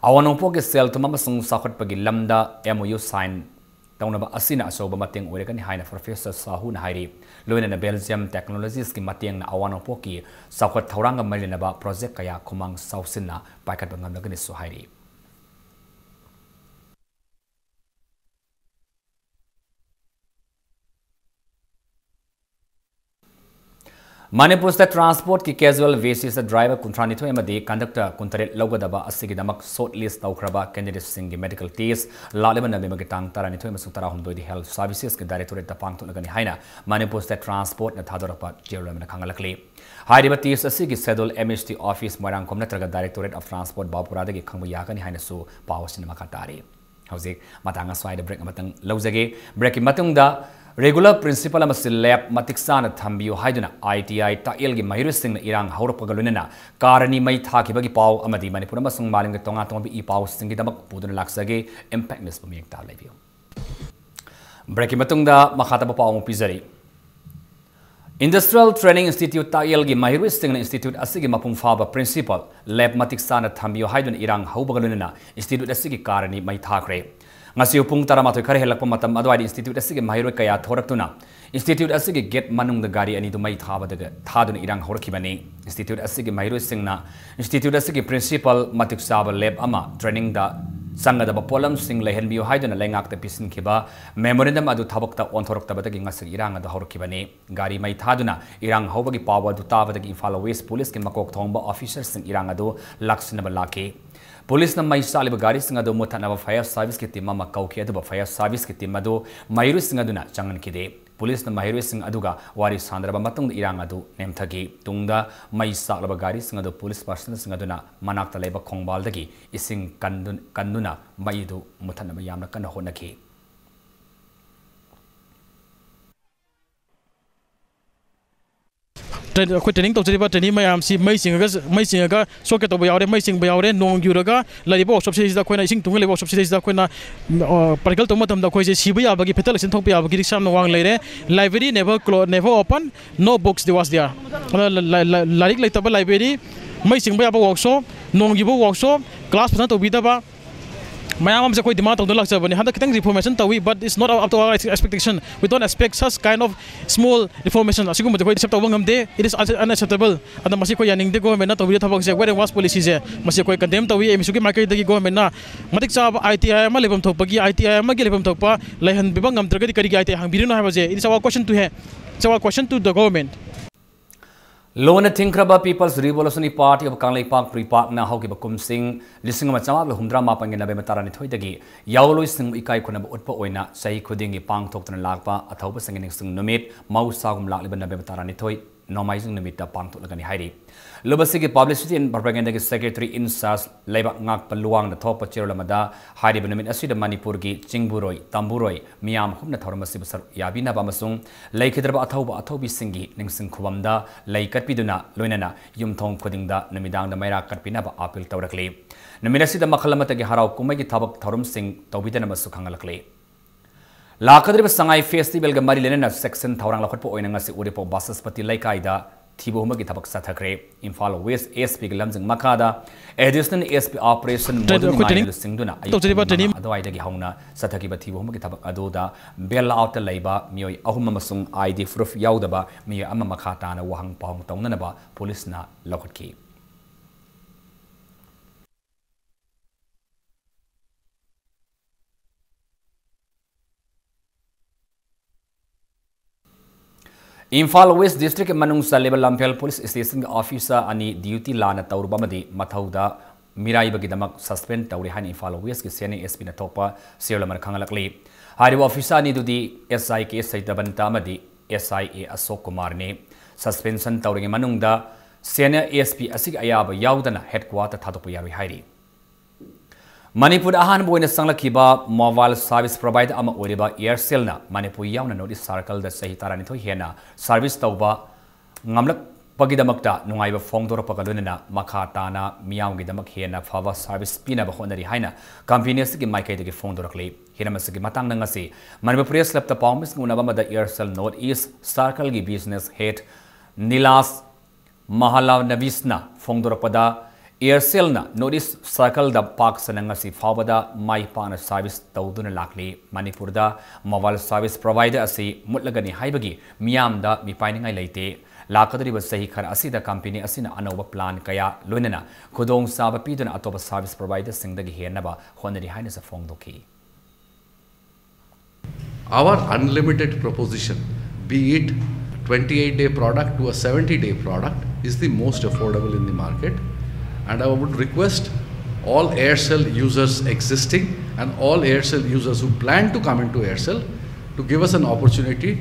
ꯑꯋꯥꯡ ꯅꯣꯡꯄꯣꯛꯀꯤ ꯁꯦꯜ-ꯊꯨꯝ ꯑꯃꯁꯨꯡ ꯆꯥꯎꯈꯠꯄꯒꯤ ꯂꯝꯗ M O U sign ꯇꯧꯅꯕ ꯑꯁꯤꯅ ꯑꯆꯧꯕ ꯃꯇꯦꯡ ꯑꯣꯏꯔꯒꯅꯤ ꯍꯥꯏꯅ Professor ꯁꯥꯍꯨꯅ ꯍꯥꯏꯔꯤ꯫ ꯂꯣꯏꯅꯅ Belgium technologiesꯀꯤ ꯃꯇꯦꯡꯅ ꯑꯋꯥꯡ ꯅꯣꯡꯄꯣꯛꯀꯤ ꯆꯥꯎꯈꯠ ꯊꯧꯔꯥꯡꯒ ꯃꯔꯤ ꯂꯩꯅꯕ project ꯀꯌꯥ ꯈꯨꯃꯥꯡ ꯆꯥꯎꯁꯤꯟꯅ ꯄꯥꯏꯈꯠꯄ ꯉꯝꯂꯒꯅꯤꯁꯨ ꯍꯥꯏꯔꯤ꯫ ꯃꯅꯤꯄꯨꯔ State Transportꯀꯤ casual basisꯇ driver ꯀꯨꯟꯊ꯭ꯔꯥ ꯅꯤꯊꯣꯏ ꯑꯃꯗꯤ conductor ꯀꯨꯟꯇꯔꯦꯠ ꯂꯧꯒꯗꯕ ꯑꯁꯤꯒꯤꯗꯃꯛ shortlist ꯇꯧꯈ꯭ꯔꯕ candidateꯁꯤꯡꯒꯤ medical test ꯂꯥꯛꯂꯤꯕ Novemberꯒꯤ ꯇꯥꯡ ꯇꯔꯥꯅꯤꯊꯣꯏ ꯑꯃꯁꯨꯡ ꯇꯔꯥꯍꯨꯝꯗꯣꯏꯗꯤ Health Servicesꯀꯤ directorateꯅ ꯄꯥꯡꯊꯣꯛꯂꯒꯅꯤ ꯍꯥꯏꯅ ꯃꯅꯤꯄꯨꯔ State Transportꯅ ꯊꯥꯗꯣꯔꯛꯄ ꯆꯦꯔꯣꯜ ꯑꯃꯅ ꯈꯪꯍꯜꯂꯛꯂꯤ꯫ ꯍꯥꯏꯔꯤꯕ test ꯑꯁꯤꯒꯤ schedule M H T office Moirangkhom ꯅꯠꯇ꯭ꯔꯒ Directorate of Transport ꯕꯥꯕꯨꯄꯨꯔꯥꯗꯒꯤ ꯈꯪꯕ ꯌꯥꯒꯅꯤ ꯍꯥꯏꯅꯁꯨ ꯄꯥꯎ ꯑꯁꯤꯅ ꯃꯈꯥ ꯇꯥꯔꯤ꯫ ꯍꯧꯖꯤꯛ ꯃꯇꯥꯡ ꯑꯁ꯭ꯋꯥꯏꯗ break ꯑꯃꯇꯪ ꯂꯧꯖꯒꯦ꯫ Breakꯀꯤ ꯃꯇꯨꯡꯗ regular principal ꯑꯃꯁꯨꯡ lab ꯃꯇꯤꯛ ꯆꯥꯅ ꯊꯝꯕꯤꯌꯨ ꯍꯥꯏꯗꯨꯅ I T I ꯇꯥꯛꯌꯦꯜꯒꯤ ꯃꯍꯩꯔꯣꯏꯁꯤꯡꯅ ꯏꯔꯥꯡ ꯍꯧꯔꯛꯄꯒ ꯂꯣꯏꯅꯅ ꯀꯥꯔꯅꯤ ꯃꯩ ꯊꯥꯈꯤꯕꯒꯤ ꯄꯥꯎ ꯑꯃꯗꯤ ꯃꯅꯤꯄꯨꯔ ꯑꯃꯁꯨꯡ ꯃꯥꯂꯦꯝꯒꯤ ꯇꯣꯉꯥꯟ ꯇꯣꯉꯥꯟꯕ ꯏ ꯄꯥꯎꯁꯤꯡꯒꯤꯗꯃꯛ ꯄꯨꯗꯨꯅ ꯂꯥꯛꯆꯒꯦ꯫ Impact Newsꯄꯨ ꯃꯤꯠꯌꯦꯡ ꯇꯥꯔ ꯂꯩꯕꯤꯌꯨ꯫ Breakꯀꯤ ꯃꯇꯨꯡꯗ ꯃꯈꯥ ꯇꯥꯕ ꯄꯥꯎ ꯑꯃꯨꯛ ꯄꯤꯖꯔꯤ꯫ Industrial Training Institute ꯇꯥꯛꯌꯦꯜꯒꯤ ꯃꯍꯩꯔꯣꯏꯁꯤꯡꯅ institute ꯑꯁꯤꯒꯤ ꯃꯄꯨꯡ ꯐꯥꯕ principal, lab ꯃꯇꯤꯛ ꯆꯥꯅ ꯊꯝꯕꯤꯌꯨ ꯍꯥꯏꯗꯨꯅ ꯏꯔꯥꯡ ꯍꯧꯕꯒ ꯂꯣꯏꯅꯅ institute ꯑꯁꯤꯒꯤ ꯀꯥꯔꯅꯤ ꯃꯩ ꯊꯥꯈ꯭ꯔꯦ꯫ ꯉꯁꯤ ꯄꯨꯡ ꯇꯔꯥꯃꯥꯊꯣꯏ ꯈꯔ ꯍꯦꯜꯂꯛꯄ ꯃꯇꯝ ꯑꯗꯨꯋꯥꯏꯗ institute ꯑꯁꯤꯒꯤ ꯃꯍꯩꯔꯣꯏ ꯀꯌꯥ ꯊꯣꯔꯛꯇꯨꯅ institute ꯑꯁꯤꯒꯤ gate ꯃꯅꯨꯡꯗ ꯒꯥꯔꯤ ꯑꯅꯤꯗꯨ ꯃꯩ ꯊꯥꯕꯗꯒ ꯊꯥꯗꯨꯅ ꯏꯔꯥꯡ ꯍꯧꯔꯛꯈꯤꯕꯅꯤ꯫ Institute ꯑꯁꯤꯒꯤ ꯃꯍꯩꯔꯣꯏꯁꯤꯡꯅ institute ꯑꯁꯤꯒꯤ principal, ꯃꯇꯤꯛ ꯆꯥꯕ lab ꯑꯃ, trainingꯗ ꯆꯪꯒꯗꯕ ꯄꯣꯠꯂꯝꯁꯤꯡ ꯂꯩꯍꯟꯕꯤꯌꯨ ꯍꯥꯏꯗꯨꯅ ꯂꯩꯉꯥꯛꯇ ꯄꯤꯁꯤꯟꯈꯤꯕ memorandum ꯑꯗꯨ ꯊꯕꯛꯇ ꯑꯣꯟꯊꯣꯔꯛꯇꯕꯗꯒꯤ ꯉꯁꯤ ꯏꯔꯥꯡ ꯑꯗꯨ ꯍꯧꯔꯛꯈꯤꯕꯅꯤ꯫ ꯒꯥꯔꯤ ꯃꯩ ꯊꯥꯗꯨꯅ ꯏꯔꯥꯡ ꯍꯧꯕꯒꯤ ꯄꯥꯎ ꯑꯗꯨ ꯇꯥꯕꯗꯒꯤ ꯏꯝꯐꯥꯜ West Policeꯀꯤ ꯃꯀꯣꯛ ꯊꯣꯡꯕ officerꯁꯤꯡ ꯏꯔꯥꯡ ꯑꯗꯨ ꯂꯥꯛꯁꯤꯟꯅꯕ ꯂꯥꯛꯈꯤ꯫ ꯄꯨꯂꯤꯁꯅ ꯃꯩ ꯆꯥꯛꯂꯤꯕ ꯒꯥꯔꯤꯁꯤꯡ ꯑꯗꯨ ꯃꯨꯠꯊꯠꯅꯕ fire serviceꯀꯤ team ꯑꯃ ꯀꯧꯈꯤ, ꯑꯗꯨꯕꯨ fire serviceꯀꯤ team ꯑꯗꯨ ꯃꯍꯩꯔꯣꯏꯁꯤꯡ ꯑꯗꯨꯅ ꯆꯪꯍꯟꯈꯤꯗꯦ꯫ ꯄꯨꯂꯤꯁꯅ ꯃꯍꯩꯔꯣꯏꯁꯤꯡ ꯑꯗꯨꯒ ꯋꯥꯔꯤ ꯁꯥꯟꯅꯔꯕ ꯃꯇꯨꯡꯗ ꯏꯔꯥꯡ ꯑꯗꯨ ꯅꯦꯝꯊꯈꯤ꯫ ꯇꯨꯡꯗ ꯃꯩ ꯆꯥꯛꯂꯕ ꯒꯥꯔꯤꯁꯤꯡ ꯑꯗꯨ ꯄꯨꯂꯤꯁ personnelꯁꯤꯡ ꯑꯗꯨꯅ ꯃꯅꯥꯛꯇ ꯂꯩꯕ ꯈꯣꯡꯕꯥꯜꯗꯒꯤ ꯏꯁꯤꯡ ꯀꯟꯗꯨ-, ꯀꯟꯗꯨꯅ ꯃꯩ ꯑꯗꯨ ꯃꯨꯠꯊꯠꯅꯕ ꯌꯥꯝꯅ ꯀꯟꯅ ꯍꯣꯠꯅꯈꯤ꯫ ꯇ꯭ꯔꯦꯟ-, ꯑꯩꯈꯣꯏ training ꯇꯧꯖꯔꯤꯕ trainee ꯃꯌꯥꯝꯁꯤ ꯃꯩ ꯆꯤꯡꯉꯒ, ꯃꯩ ꯆꯤꯡꯉꯒ ꯁꯣꯛꯀꯦ ꯇꯧꯕ ꯌꯥꯎꯔꯦ, ꯃꯩ ꯆꯤꯡꯕ ꯌꯥꯎꯔꯦ, ꯅꯣꯡ ꯌꯨꯔꯒ ꯂꯩꯔꯤꯕ workshopꯁꯤꯗꯩꯁꯤꯗ ꯑꯩꯈꯣꯏꯅ ꯏꯁꯤꯡ ꯇꯨꯡꯉ ꯂꯩꯕ workshopꯁꯤꯗꯩꯁꯤꯗ ꯑꯩꯈꯣꯏꯅ, ꯑ, practical ꯇꯧꯕ ꯃꯇꯝꯗ ꯑꯩꯈꯣꯏꯁꯦ ꯁꯤꯕ ꯌꯥꯕꯒꯤ, fatal accident ꯊꯣꯛꯄ ꯌꯥꯕꯒꯤ risk ꯌꯥꯝꯅ ꯋꯥꯡꯅ ꯂꯩꯔꯦ꯫ Library never clo-, never open, no books was there꯫ ꯑꯗ ꯂ-, ꯂ-, ꯂ-, ꯂꯥꯏꯔꯤꯛ ꯂꯩꯇꯕ library, ꯃꯩ ꯆꯤꯡꯕ ꯌꯥꯕ workshop, ꯅꯣꯡ ꯌꯨꯕ workshop, class ꯐꯖꯅ ꯇꯧꯕꯤꯗꯕ, ꯃꯌꯥꯝ ꯑꯃꯁꯦ ꯑꯩꯈꯣꯏ demand ꯇꯧꯗꯨꯅ ꯂꯥꯛꯆꯕꯅꯤ꯫ ꯍꯟꯗꯛ ꯈꯤꯇꯪ reformation ꯇꯧꯏ, but it's not up to our expectation. We don't expect such kind of small reformation. ꯑꯁꯤꯒꯨꯝꯕꯁꯦ ꯑꯩꯈꯣꯏ accept ꯇꯧꯕ ꯉꯝꯗꯦ꯫ It is unacceptable. ꯑꯗ ꯃꯁꯤ ꯑꯩꯈꯣꯏ ꯌꯥꯅꯤꯡꯗꯦ꯫ Governmentꯅ ꯇꯧꯕꯤꯔꯤꯕ ꯊꯕꯛꯁꯦ wait and watch policyꯁꯦ, ꯃꯁꯤ ꯑꯩꯈꯣꯏ condemn ꯇꯧꯏ꯫ ꯑꯦꯝ ꯑꯦꯁ ꯌꯨꯒꯤ ꯃꯥꯏꯀꯩꯗꯒꯤ governmentꯅ ꯃꯇꯤꯛ ꯆꯥꯕ I T I ꯑꯃ ꯂꯩꯐꯝ ꯊꯣꯛꯄꯒꯤ, I T I ꯑꯃꯒꯤ ꯂꯩꯐꯝ ꯊꯣꯛꯄ ꯂꯩꯍꯟꯕꯤꯕ ꯉꯝꯗ꯭ꯔꯒꯗꯤ ꯀꯔꯤꯒꯤ I T I ꯍꯥꯡꯕꯤꯔꯤꯅꯣ ꯍꯥꯏꯕꯁꯦ, it is our question to he-, it's our question to the government. ꯂꯣꯟꯅ ꯊꯤꯡꯈ꯭ꯔꯕ People's Revolutionary Party of Kangleipak, ꯄ꯭ꯔꯤꯄꯥꯛꯅ ꯍꯧꯈꯤꯕ ꯀꯨꯝꯁꯤꯡ ꯂꯤꯁꯤꯡ ꯑꯃ ꯆꯥꯃꯥꯄꯜ ꯍꯨꯝꯗ꯭ꯔꯥ ꯃꯥꯄꯟꯒꯤ November ꯇꯔꯥꯅꯤꯊꯣꯏꯗꯒꯤ ꯌꯥꯑꯣꯜꯂꯣꯏꯁꯤꯡꯕꯨ ꯏꯀꯥꯏ ꯈꯨꯝꯅꯕ ꯎꯠꯄ ꯑꯣꯏꯅ ꯆꯍꯤ ꯈꯨꯗꯤꯡꯒꯤ ꯄꯥꯡꯊꯣꯛꯇꯨꯅ ꯂꯥꯛꯄ ꯑꯊꯧꯕꯁꯤꯡꯒꯤ ꯅꯤꯡꯁꯤꯡ ꯅꯨꯃꯤꯠ ꯃꯍꯧꯁꯥꯒꯨꯝ ꯂꯥꯛꯂꯤꯕ November ꯇꯔꯥꯅꯤꯊꯣꯏ, ꯅꯣꯡꯃꯥꯏꯖꯤꯡ ꯅꯨꯃꯤꯠꯇ ꯄꯥꯡꯊꯣꯛꯂꯒꯅꯤ ꯍꯥꯏꯔꯤ꯫ ꯂꯨꯕꯁꯤꯒꯤ Publicity and Propagandaꯒꯤ Secretary in Charge ꯂꯩꯕꯥꯛ ꯉꯥꯛꯄ ꯂꯨꯋꯥꯡꯅ ꯊꯣꯛꯄ ꯆꯦꯔꯣꯜ ꯑꯃꯗ ꯍꯥꯏꯔꯤꯕ ꯅꯨꯃꯤꯠ ꯑꯁꯤꯗ ꯃꯅꯤꯄꯨꯔꯒꯤ ꯆꯤꯡꯕꯨꯔꯣꯏ, ꯇꯝꯕꯨꯔꯣꯏ ꯃꯤꯌꯥꯝ ꯍꯨꯝꯅ ꯊꯧꯔꯝ ꯑꯁꯤꯕꯨ ꯁꯔꯨꯛ ꯌꯥꯕꯤꯅꯕ ꯑꯃꯁꯨꯡ ꯂꯩꯈꯤꯗ꯭ꯔꯕ ꯑꯊꯧꯕ ꯑꯊꯧꯕꯤꯁꯤꯡꯒꯤ ꯅꯤꯡꯁꯤꯡ ꯈꯨꯕꯝꯗ ꯂꯩ ꯀꯠꯄꯤꯗꯨꯅ, ꯂꯣꯏꯅꯅ ꯌꯨꯝꯊꯣꯡ ꯈꯨꯗꯤꯡꯗ ꯅꯨꯃꯤꯗꯥꯡꯗ ꯃꯩꯔꯥ ꯀꯠꯄꯤꯅꯕ appeal ꯇꯧꯔꯛꯂꯤ꯫ ꯅꯨꯃꯤꯠ ꯑꯁꯤꯗ ꯃꯈꯜ ꯑꯃꯠꯇꯒꯤ ꯍꯔꯥꯎ ꯀꯨꯝꯍꯩꯒꯤ ꯊꯕꯛ ꯊꯧꯔꯝꯁꯤꯡ ꯇꯧꯕꯤꯗꯅꯕꯁꯨ ꯈꯪꯍꯜꯂꯛꯂꯤ꯫ ꯂꯥꯛꯀꯗꯧꯔꯤꯕ ꯁꯉꯥꯏ Festivalꯒ ꯃꯔꯤ ꯂꯩꯅꯅ section ꯊꯧꯔꯥꯡ ꯂꯧꯈꯠꯄ ꯑꯣꯏꯅ ꯉꯁꯤ ꯎꯔꯤꯄꯣꯛ ꯕꯁꯁꯄꯇꯤ ꯂꯩꯀꯥꯏꯗ ꯊꯤꯕ ꯍꯨꯝꯕꯒꯤ ꯊꯕꯛ ꯆꯠꯊꯈ꯭ꯔꯦ꯫ ꯏꯝꯐꯥꯜ West S Pꯒꯤ ꯂꯝꯖꯤꯡ ꯃꯈꯥꯗ Additional S P Operation ꯇ꯭ꯔꯦꯟ-, ꯃꯣꯗꯨ ꯑꯩꯈꯣꯏ ꯅꯨꯡꯉꯥꯏꯅ training ꯂꯨꯆꯤꯡꯗꯨꯅ ꯑꯌꯨꯛ ꯇꯧꯖꯔꯤꯕ ꯄꯨꯡ ꯃꯉꯥ training ꯑꯗꯨꯋꯥꯏꯗꯒꯤ ꯍꯧꯅ ꯆꯠꯊꯈꯤꯕ ꯊꯤꯕ ꯍꯨꯝꯕꯒꯤ ꯊꯕꯛ ꯑꯗꯨꯗ bail outꯇ ꯂꯩꯕ ꯃꯤꯑꯣꯏ ꯑꯍꯨꯝ ꯑꯃꯁꯨꯡ I D proof ꯌꯥꯎꯗꯕ ꯃꯤꯑꯣꯏ ꯑꯃ ꯃꯈꯥ ꯇꯥꯅ ꯋꯥꯍꯪ ꯄꯥꯎꯍꯪ ꯇꯧꯅꯅꯕ ꯄꯨꯂꯤꯁꯅ ꯂꯧꯈꯠꯈꯤ꯫ ꯏꯝꯐꯥꯜ West Districtꯀꯤ ꯃꯅꯨꯡ ꯆꯜꯂꯤꯕ ꯂꯝꯐꯦꯜ Police Stationꯒꯤ officer ꯑꯅꯤ duty ꯂꯥꯟꯅ ꯇꯧꯔꯨꯕ ꯑꯃꯗꯤ ꯃꯊꯧꯗ ꯃꯤꯔꯥꯏꯕꯒꯤꯗꯃꯛ suspend ꯇꯧꯔꯤ ꯍꯥꯏꯅ ꯏꯝꯐꯥꯜ West ꯀꯤ senior S P ꯅ ꯊꯣꯛꯄ ꯁꯤꯔꯣꯜ ꯑꯃꯅ ꯈꯪꯍꯜꯂꯛꯂꯤ꯫ ꯍꯥꯏꯔꯤꯕ officer ꯑꯅꯤꯗꯨꯗꯤ S I K ꯁꯩꯇꯕꯟꯇ ꯑꯃꯗꯤ S I A Ashok ꯀꯨꯃꯥꯔꯅꯤ꯫ Suspension ꯇꯧꯔꯤꯉꯩ ꯃꯅꯨꯡꯗ senior S P ꯑꯁꯤꯒꯤ ꯑꯌꯥꯕ ꯌꯥꯎꯗꯅ headquarter ꯊꯥꯗꯣꯛꯄ ꯌꯥꯔꯣꯏ ꯍꯥꯏꯔꯤ꯫ ꯃꯅꯤꯄꯨꯔꯗ ꯑꯍꯥꯟꯕ ꯑꯣꯏꯅ ꯆꯪꯂꯛꯈꯤꯕ mobile service provider ꯑꯃ ꯑꯣꯏꯔꯤꯕ Aircel ꯅ ꯃꯅꯤꯄꯨꯔ ꯌꯥꯎꯅ North East Circle ꯗ ꯆꯍꯤ ꯇꯔꯥꯅꯤꯊꯣꯏ ꯍꯦꯟꯅ service ꯇꯧꯕ ꯉꯝꯂꯛꯄꯒꯤꯗꯃꯛꯇ ꯅꯨꯡꯉꯥꯏꯕ ꯐꯣꯡꯗꯣꯔꯛꯄꯒ ꯂꯣꯏꯅꯅ ꯃꯈꯥ ꯇꯥꯅ ꯃꯤꯌꯥꯝꯒꯤꯗꯃꯛ ꯍꯦꯟꯅ ꯐꯕ service ꯄꯤꯅꯕ ꯍꯣꯠꯅꯔꯤ ꯍꯥꯏꯅ company ꯑꯁꯤꯒꯤ ꯃꯥꯏꯀꯩꯗꯒꯤ ꯐꯣꯡꯗꯣꯔꯛꯂꯤ꯫ ꯍꯤꯔꯝ ꯑꯁꯤꯒꯤ ꯃꯇꯥꯡꯗ ꯉꯁꯤ ꯃꯅꯤꯄꯨꯔ Press Club ꯇ ꯄꯥꯎꯃꯤꯁꯤꯡ ꯎꯅꯕ ꯑꯃꯗ Aircel North East Circle ꯒꯤ business head ꯅꯤꯂꯥꯁ ꯃꯍꯥꯂꯥꯅꯕꯤꯁꯅ ꯐꯣꯡꯗꯣꯔꯛꯄꯗ, Aircel ꯅ North East Circle ꯗ ꯄꯥꯛ ꯁꯟꯅ ꯉꯁꯤ ꯐꯥꯎꯕꯗ ꯃꯥꯏ ꯄꯥꯛꯅ service ꯇꯧꯗꯨꯅ ꯂꯥꯛꯂꯤ꯫ ꯃꯅꯤꯄꯨꯔꯗ mobile service provider ꯑꯁꯤ ꯃꯨꯠꯂꯒꯅꯤ ꯍꯥꯏꯕꯒꯤ ꯃꯤꯌꯥꯝꯗ ꯃꯤꯄꯥꯏꯅꯤꯡꯉꯥꯏ ꯂꯩꯇꯦ꯫ ꯂꯥꯛꯀꯗꯧꯔꯤꯕ ꯆꯍꯤ ꯈꯔ ꯑꯁꯤꯗ company ꯑꯁꯤꯅ ꯑꯅꯧꯕ plan ꯀꯌꯥ ꯂꯣꯏꯅꯅ ꯈꯨꯗꯣꯡꯆꯥꯕ ꯄꯤꯗꯨꯅ ꯑꯇꯣꯞꯄ service provider ꯁꯤꯡꯗꯒꯤ ꯍꯦꯟꯅꯕ ꯍꯣꯠꯅꯔꯤ ꯍꯥꯏꯅꯁꯨ ꯐꯣꯡꯗꯣꯛꯈꯤ꯫ Our unlimited proposition, be it twenty-eight day product to a seventy day product, is the most affordable in the market. And I would request all Aircel users existing and all Aircel users who plan to come into Aircel to give us an opportunity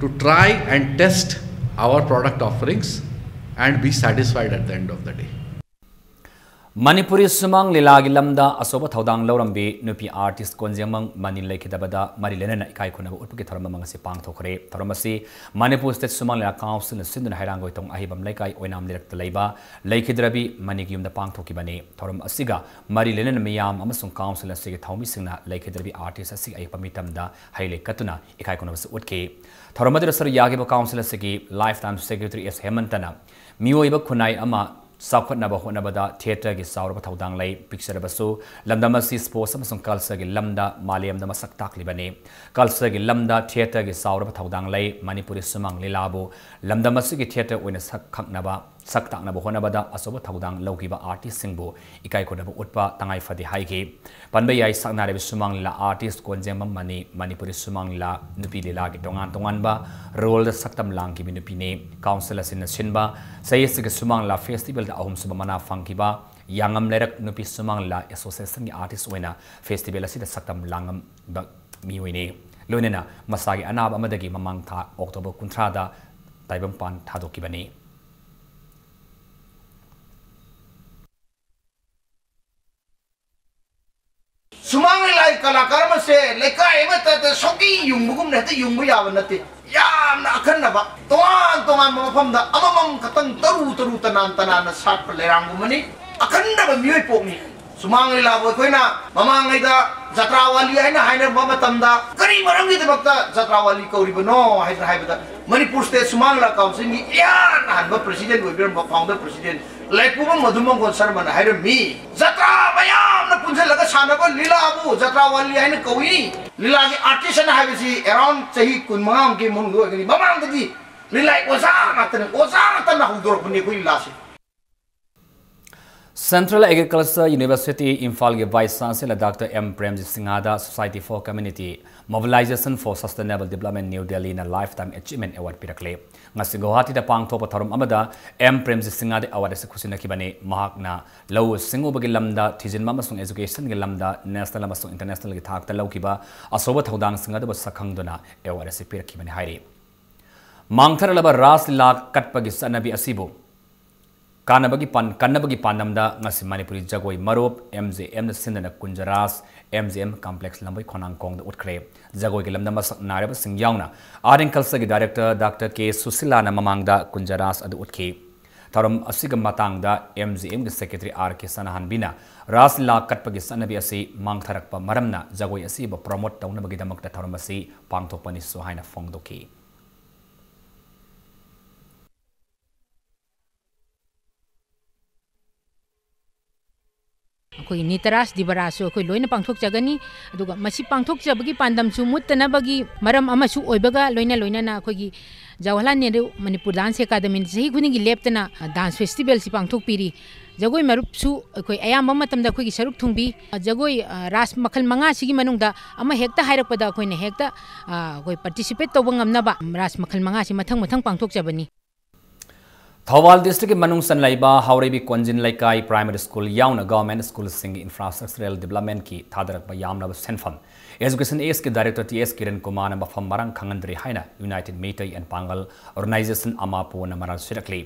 to try and test our product offerings and be satisfied at the end of the day. Manipuri ꯁꯨꯃꯥꯡ ꯂꯤꯂꯥꯒꯤ ꯂꯝꯗ ꯑꯆꯧꯕ ꯊꯧꯗꯥꯡ ꯂꯧꯔꯝꯕꯤ ꯅꯨꯄꯤ artist ꯀꯣꯟꯖꯦꯡꯃꯪ money ꯂꯩꯈꯤꯗꯕꯗ ꯃꯔꯤ ꯂꯩꯅꯅ ꯏꯀꯥꯏ ꯈꯨꯝꯅꯕ ꯎꯠꯄꯒꯤ ꯊꯧꯔꯝ ꯑꯃ ꯉꯁꯤ ꯄꯥꯡꯊꯣꯛꯈ꯭ꯔꯦ꯫ ꯊꯧꯔꯝ ꯑꯁꯤ ꯃꯅꯤꯄꯨꯔ State ꯁꯨꯃꯥꯡ ꯂꯤꯂꯥ Council ꯅ ꯁꯤꯟꯗꯨꯅ ꯍꯩꯔꯥꯡꯒꯣꯏꯊꯣꯡ ꯑꯍꯤꯕꯝ ꯂꯩꯀꯥꯏ ꯑꯣꯏꯅꯥꯝ ꯂꯩꯔꯛꯇ ꯂꯩꯕ ꯂꯩꯈꯤꯗ꯭ꯔꯕꯤ ꯃꯅꯤꯒꯤ ꯌꯨꯝꯗ ꯄꯥꯡꯊꯣꯛꯈꯤꯕꯅꯤ꯫ ꯊꯧꯔꯝ ꯑꯁꯤꯒ ꯃꯔꯤ ꯂꯩꯅꯅ ꯃꯤꯌꯥꯝ ꯑꯃꯁꯨꯡ council ꯑꯁꯤꯒꯤ ꯊꯧꯃꯤꯁꯤꯡꯅ ꯂꯩꯈꯤꯗ꯭ꯔꯕꯤ artist ꯑꯁꯤꯒꯤ ꯑꯌꯦꯛꯄ ꯃꯤꯇꯝꯗ ꯍꯩ ꯂꯩ ꯀꯠꯇꯨꯅ ꯏꯀꯥꯏ ꯈꯨꯝꯅꯕꯁꯨ ꯎꯠꯈꯤ꯫ ꯊꯧꯔꯝ ꯑꯗꯨꯗ ꯁꯔꯨꯛ ꯌꯥꯈꯤꯕ council ꯑꯁꯤꯒꯤ lifetime secretary S ꯍꯦꯃꯟꯇꯅ ꯃꯤꯑꯣꯏꯕ ꯈꯨꯟꯅꯥꯏ ꯑꯃ ꯆꯥꯎꯈꯠꯅꯕ ꯍꯣꯠꯅꯕꯗ theatre ꯒꯤ ꯆꯥꯎꯔꯕ ꯊꯧꯗꯥꯡ ꯂꯩ꯫ ꯄꯤꯛꯆꯔꯕꯁꯨ ꯂꯝꯗꯝ ꯑꯁꯤ sports ꯑꯃꯁꯨꯡ culture ꯒꯤ ꯂꯝꯗ ꯃꯥꯂꯦꯝꯗ ꯃꯁꯛ ꯇꯥꯛꯂꯤꯕꯅꯤ꯫ Culture ꯒꯤ ꯂꯝꯗ theatre ꯒꯤ ꯆꯥꯎꯔꯕ ꯊꯧꯗꯥꯡ ꯂꯩ꯫ ꯃꯅꯤꯄꯨꯔꯤ ꯁꯨꯃꯥꯡ ꯂꯤꯂꯥꯕꯨ ꯂꯝꯗꯝ ꯑꯁꯤꯒꯤ theatre ꯑꯣꯏꯅ ꯁꯛ ꯈꯪꯅꯕ, ꯁꯛ ꯇꯥꯛꯅꯕ ꯍꯣꯠꯅꯕꯗ ꯑꯆꯧꯕ ꯊꯧꯗꯥꯡ ꯂꯧꯈꯤꯕ artist ꯁꯤꯡꯕꯨ ꯏꯀꯥꯏ ꯈꯨꯝꯅꯕ ꯎꯠꯄ ꯇꯉꯥꯏ ꯐꯗꯦ ꯍꯥꯏꯈꯤ꯫ ꯄꯟꯕ ꯌꯥꯏ, ꯁꯛꯅꯥꯏꯔꯕꯤ ꯁꯨꯃꯥꯡ ꯂꯤꯂꯥ artist ꯀꯣꯟꯖꯦꯡꯕꯝ ꯃꯅꯤ ꯃꯅꯤꯄꯨꯔꯤ ꯁꯨꯃꯥꯡ ꯂꯤꯂꯥ ꯅꯨꯄꯤ ꯂꯤꯂꯥꯒꯤ ꯇꯣꯉꯥꯟ ꯇꯣꯉꯥꯟꯕ role ꯗ ꯁꯛꯇꯝ ꯂꯥꯡꯈꯤꯕ ꯅꯨꯄꯤꯅꯤ꯫ Council ꯑꯁꯤꯅ ꯁꯤꯟꯕ ꯆꯍꯤ ꯑꯁꯤꯒꯤ ꯁꯨꯃꯥꯡ ꯂꯤꯂꯥ festival ꯗ ꯑꯍꯨꯝꯁꯨꯕ ꯃꯅꯥ ꯐꯪꯈꯤꯕ ꯌꯥꯉꯝ ꯂꯩꯔꯛ ꯅꯨꯄꯤ ꯁꯨꯃꯥꯡ ꯂꯤꯂꯥ ꯑꯦꯁꯣꯁꯤꯌꯦꯁꯟꯒꯤ ꯑꯥꯔꯇꯤꯁ ꯑꯣꯏꯅ ꯐꯦꯁꯇꯤꯚꯦꯜ ꯑꯁꯤꯗ ꯁꯛꯇꯝ ꯂꯥꯡꯉꯝꯕ ꯃꯤꯑꯣꯏꯅꯤ꯫ ꯂꯣꯏꯅꯅ ꯃꯁꯥꯒꯤ ꯑꯅꯥꯕ ꯑꯃꯗꯒꯤ ꯃꯃꯥꯡ ꯊꯥ ꯑꯣꯛꯇꯣꯕꯔ ꯀꯨꯟꯊ꯭ꯔꯥꯗ ꯇꯥꯏꯕꯪꯄꯥꯟ ꯊꯥꯗꯣꯛꯈꯤꯕꯅꯤ꯫ ꯁꯨꯃꯥꯡ ꯂꯤꯂꯥꯒꯤ ꯀꯂꯥꯀꯥꯔ ꯑꯃꯁꯦ ꯂꯩꯀꯥꯏ ꯑꯃꯠꯇꯗ ꯁꯣꯛꯀꯤ ꯌꯨꯡꯕꯒꯨꯝꯅ ꯍꯦꯛꯇ ꯌꯨꯡꯕ ꯌꯥꯕ ꯅꯠꯇꯦ꯫ ꯌꯥꯝꯅ ꯑꯈꯟꯅꯕ, ꯇꯣꯉꯥꯟ ꯇꯣꯉꯥꯟꯕ ꯃꯐꯝꯗ ꯑꯃꯃꯝ ꯈꯛꯇꯪ ꯇꯔꯨ ꯇꯔꯨ ꯇꯅꯥꯟ ꯇꯅꯥꯟꯅ ꯁꯥꯠꯄ ꯂꯩꯔꯥꯡꯒꯨꯝꯕꯅꯤ꯫ ꯑꯈꯟꯅꯕ ꯃꯤꯑꯣꯏ ꯄꯣꯛꯅꯤ꯫ ꯁꯨꯃꯥꯡ ꯂꯤꯂꯥꯕꯨ ꯑꯩꯈꯣꯏꯅ ꯃꯃꯥꯡꯉꯩꯗ ꯖꯇ꯭ꯔꯥꯋꯥꯂꯤ ꯍꯥꯏꯅ ꯍꯥꯏꯅꯔꯝꯕ ꯃꯇꯝꯗ ꯀꯔꯤ ꯃꯔꯝꯒꯤꯗꯃꯛꯇ ꯖꯇ꯭ꯔꯥꯋꯥꯂꯤ ꯀꯧꯔꯤꯕꯅꯣ ꯍꯥꯏꯗꯅ ꯍꯥꯏꯕꯗ, ꯃꯅꯤꯄꯨꯔ ꯁ꯭ꯇꯦꯠ ꯁꯨꯃꯥꯡ ꯂꯤꯂꯥ ꯀꯥꯎꯟꯁꯤꯜꯒꯤ ꯏꯍꯥꯟ ꯍꯥꯟꯕ ꯄ꯭ꯔꯁꯤꯗꯦꯟꯠ ꯑꯣꯏꯕꯤꯔꯝꯕ, ꯐꯥꯎꯟꯗꯔ ꯄ꯭ꯔꯁꯤꯗꯦꯟꯠ ꯂꯥꯏꯄꯨꯕꯝ ꯃꯙꯨꯃꯪꯒꯣꯟ ꯁꯔꯃꯅ ꯍꯥꯏꯔꯝꯃꯤ, ꯖꯇ꯭ꯔꯥ ꯃꯌꯥꯝꯅ ꯄꯨꯟꯁꯤꯜꯂꯒ ꯁꯥꯟꯅꯕ ꯂꯤꯂꯥꯕꯨ ꯖꯇ꯭ꯔꯥꯋꯥꯂꯤ ꯍꯥꯏꯅ ꯀꯧꯏ꯫ ꯂꯤꯂꯥꯒꯤ ꯑꯥꯔꯇꯤꯁ ꯑꯅ ꯍꯥꯏꯕꯁꯤ ꯑꯦꯔꯥꯎꯟ ꯆꯍꯤ ꯀꯨꯟꯃꯉꯥꯃꯨꯛꯀꯤ ꯃꯅꯨꯡꯗ ꯑꯣꯏꯒꯅꯤ꯫ ꯃꯃꯥꯡꯗꯗꯤ ꯂꯤꯂꯥꯒꯤ ꯑꯣꯖꯥ ꯉꯥꯛꯇꯅꯤ, ꯑꯣꯖꯥ ꯉꯥꯛꯇꯅ ꯍꯧꯗꯣꯔꯛꯄꯅꯤ ꯑꯩꯈꯣꯏ ꯂꯤꯂꯥꯁꯦ꯫ Central Agriculture University ꯏꯝꯐꯥꯜꯒꯤ Vice Chancellor Doctor M Premjit ꯁꯤꯡꯍꯗ Society for Community Mobilization for Sustainable Development, New Delhi ꯅ Lifetime Achievement Award ꯄꯤꯔꯛꯂꯦ꯫ ꯉꯁꯤ ꯒꯨꯋꯥꯍꯥꯇꯤꯗ ꯄꯥꯡꯊꯣꯛꯄ ꯊꯧꯔꯝ ꯑꯃꯗ ꯑꯦꯝ ꯄ꯭ꯔꯦꯝꯖꯤꯠ ꯁꯤꯡꯍꯗ ꯑꯦꯋꯥꯔꯗ ꯑꯁꯤ ꯈꯨꯠꯁꯤꯟꯅꯈꯤꯕꯅꯤ꯫ ꯃꯍꯥꯛꯅ ꯂꯧꯎ ꯁꯤꯡꯎꯕꯒꯤ ꯂꯝꯗ ꯊꯤꯖꯤꯟꯕ ꯑꯃꯁꯨꯡ education ꯒꯤ ꯂꯝꯗ national ꯑꯃꯁꯨꯡ international ꯒꯤ ꯊꯥꯛꯇ ꯂꯧꯈꯤꯕ ꯑꯆꯧꯕ ꯊꯧꯗꯥꯡꯁꯤꯡ ꯑꯗꯨꯕꯨ ꯁꯛꯈꯪꯗꯨꯅ ꯑꯦꯋꯥꯔꯗ ꯑꯁꯤ ꯄꯤꯔꯛꯈꯤꯕꯅꯤ ꯍꯥꯏꯔꯤ꯫ ꯃꯥꯡꯊꯔꯛꯂꯕ ꯔꯥꯁ ꯂꯤꯂꯥ ꯀꯠꯄꯒꯤ ꯆꯠꯅꯕꯤ ꯑꯁꯤꯕꯨ ꯀꯥꯟꯅꯕꯒꯤ ꯄꯥꯟ-, ꯀꯟꯅꯕꯒꯤ ꯄꯥꯟꯗꯝꯗ ꯉꯁꯤ ꯃꯅꯤꯄꯨꯔꯤ ꯖꯒꯣꯏ ꯃꯔꯨꯞ ꯑꯦꯝ ꯖꯦ ꯑꯦꯝꯅ ꯁꯤꯟꯗꯨꯅ Kunj Ras M J M complex ꯂꯝꯕꯣꯏ ꯈꯣꯡꯅꯥꯡꯈꯣꯡꯗ ꯎꯠꯈ꯭ꯔꯦ꯫ ꯖꯒꯣꯏꯒꯤ ꯂꯝꯗ ꯃꯁꯛ ꯅꯥꯏꯔꯕꯁꯤꯡ ꯌꯥꯎꯅ Art and Culture ꯒꯤ Director Doctor ꯀꯦ ꯁꯨꯁꯤꯂꯥꯅ ꯃꯃꯥꯡꯗ ꯀꯨꯟꯖ ꯔꯥꯁ ꯑꯗꯨ ꯎꯠꯈꯤ꯫ ꯊꯧꯔꯝ ꯑꯁꯤꯒꯤ ꯃꯇꯥꯡꯗ ꯑꯦꯝ ꯖꯦ ꯑꯦꯝꯒꯤ Secretary ꯑꯥꯔ ꯀꯦ ꯁꯅꯥꯍꯟꯕꯤꯅ ꯔꯥꯁ ꯂꯤꯂꯥ ꯀꯠꯄꯒꯤ ꯆꯠꯅꯕꯤ ꯑꯁꯤ ꯃꯥꯡꯊꯔꯛꯄ ꯃꯔꯝꯅ ꯖꯒꯣꯏ ꯑꯁꯤꯕꯨ promote ꯇꯧꯅꯕꯒꯤꯗꯃꯛꯇ ꯊꯧꯔꯝ ꯑꯁꯤ ꯄꯥꯡꯊꯣꯛꯄꯅꯤꯁꯨ ꯍꯥꯏꯅ ꯐꯣꯡꯗꯣꯛꯈꯤ꯫ ꯑꯩꯈꯣꯏꯒꯤ ꯅꯤꯇ ꯔꯥꯁ ꯗꯤꯕ ꯔꯥꯁꯁꯨ ꯑꯩꯈꯣꯏ ꯂꯣꯏꯅ ꯄꯥꯡꯊꯣꯛꯆꯒꯅꯤ꯫ ꯑꯗꯨꯒ ꯃꯁꯤ ꯄꯥꯡꯊꯣꯛꯆꯕꯒꯤ ꯄꯥꯟꯗꯝꯁꯨ ꯃꯨꯠꯇꯅꯕꯒꯤ ꯃꯔꯝ ꯑꯃꯁꯨ ꯑꯣꯏꯕꯒ ꯂꯣꯏꯅ ꯂꯣꯏꯅꯅ ꯑꯩꯈꯣꯏꯒꯤ ꯖꯋꯥꯍꯔꯂꯥꯜ ꯅꯦꯍꯔꯨ ꯃꯅꯤꯄꯨꯔ ꯗꯥꯟꯁ ꯑꯦꯀꯥꯗꯃꯤꯅ ꯆꯍꯤ ꯈꯨꯗꯤꯡꯒꯤ ꯂꯦꯞꯇꯅ, ꯑ, ꯗꯥꯟꯁ ꯐꯦꯁꯇꯤꯚꯦꯜꯁꯤ ꯄꯥꯡꯊꯣꯛꯄꯤꯔꯤ꯫ ꯖꯒꯣꯏ ꯃꯔꯨꯞꯁꯨ ꯑꯩꯈꯣꯏ ꯑꯌꯥꯝꯕ ꯃꯇꯝꯗ ꯑꯩꯈꯣꯏꯒꯤ ꯁꯔꯨꯛ ꯊꯨꯡꯕꯤ꯫ ꯖꯒꯣꯏ, ꯑ, ꯔꯥꯁ ꯃꯈꯜ ꯃꯉꯥꯁꯤꯒꯤ ꯃꯅꯨꯡꯗ ꯑꯃ ꯍꯦꯛꯇ ꯍꯥꯏꯔꯛꯄꯗ ꯑꯩꯈꯣꯏꯅ ꯍꯦꯛꯇ, ꯑ, ꯑꯩꯈꯣꯏ participate ꯇꯧꯕ ꯉꯝꯅꯕ ꯔꯥꯁ ꯃꯈꯜ ꯃꯉꯥꯁꯤ ꯃꯊꯪ ꯃꯊꯪ ꯄꯥꯡꯊꯣꯛꯆꯕꯅꯤ꯫ ꯊꯧꯕꯥꯜ districtꯀꯤ ꯃꯅꯨꯡ ꯆꯟ ꯂꯩꯕ ꯍꯥꯎꯔꯩꯕꯤ ꯀꯣꯟꯖꯤꯟ ꯂꯩꯀꯥꯏ primary school ꯌꯥꯎꯅ government schoolꯁꯤꯡꯒꯤ infrastructural developmentꯀꯤ ꯊꯥꯗꯔꯛꯄ ꯌꯥꯝꯂꯕ ꯁꯦꯟꯐꯝ Education Sꯀꯤ director T S Kiran ꯀꯨꯃꯥꯔꯅ ꯃꯐꯝ ꯃꯔꯥꯡ ꯈꯪꯍꯟꯗ꯭ꯔꯦ ꯍꯥꯏꯅ United Meitei and Pangal Organization ꯑꯃꯥꯄꯣꯅ ꯃꯔꯥꯜ ꯁꯤꯔꯛꯂꯤ꯫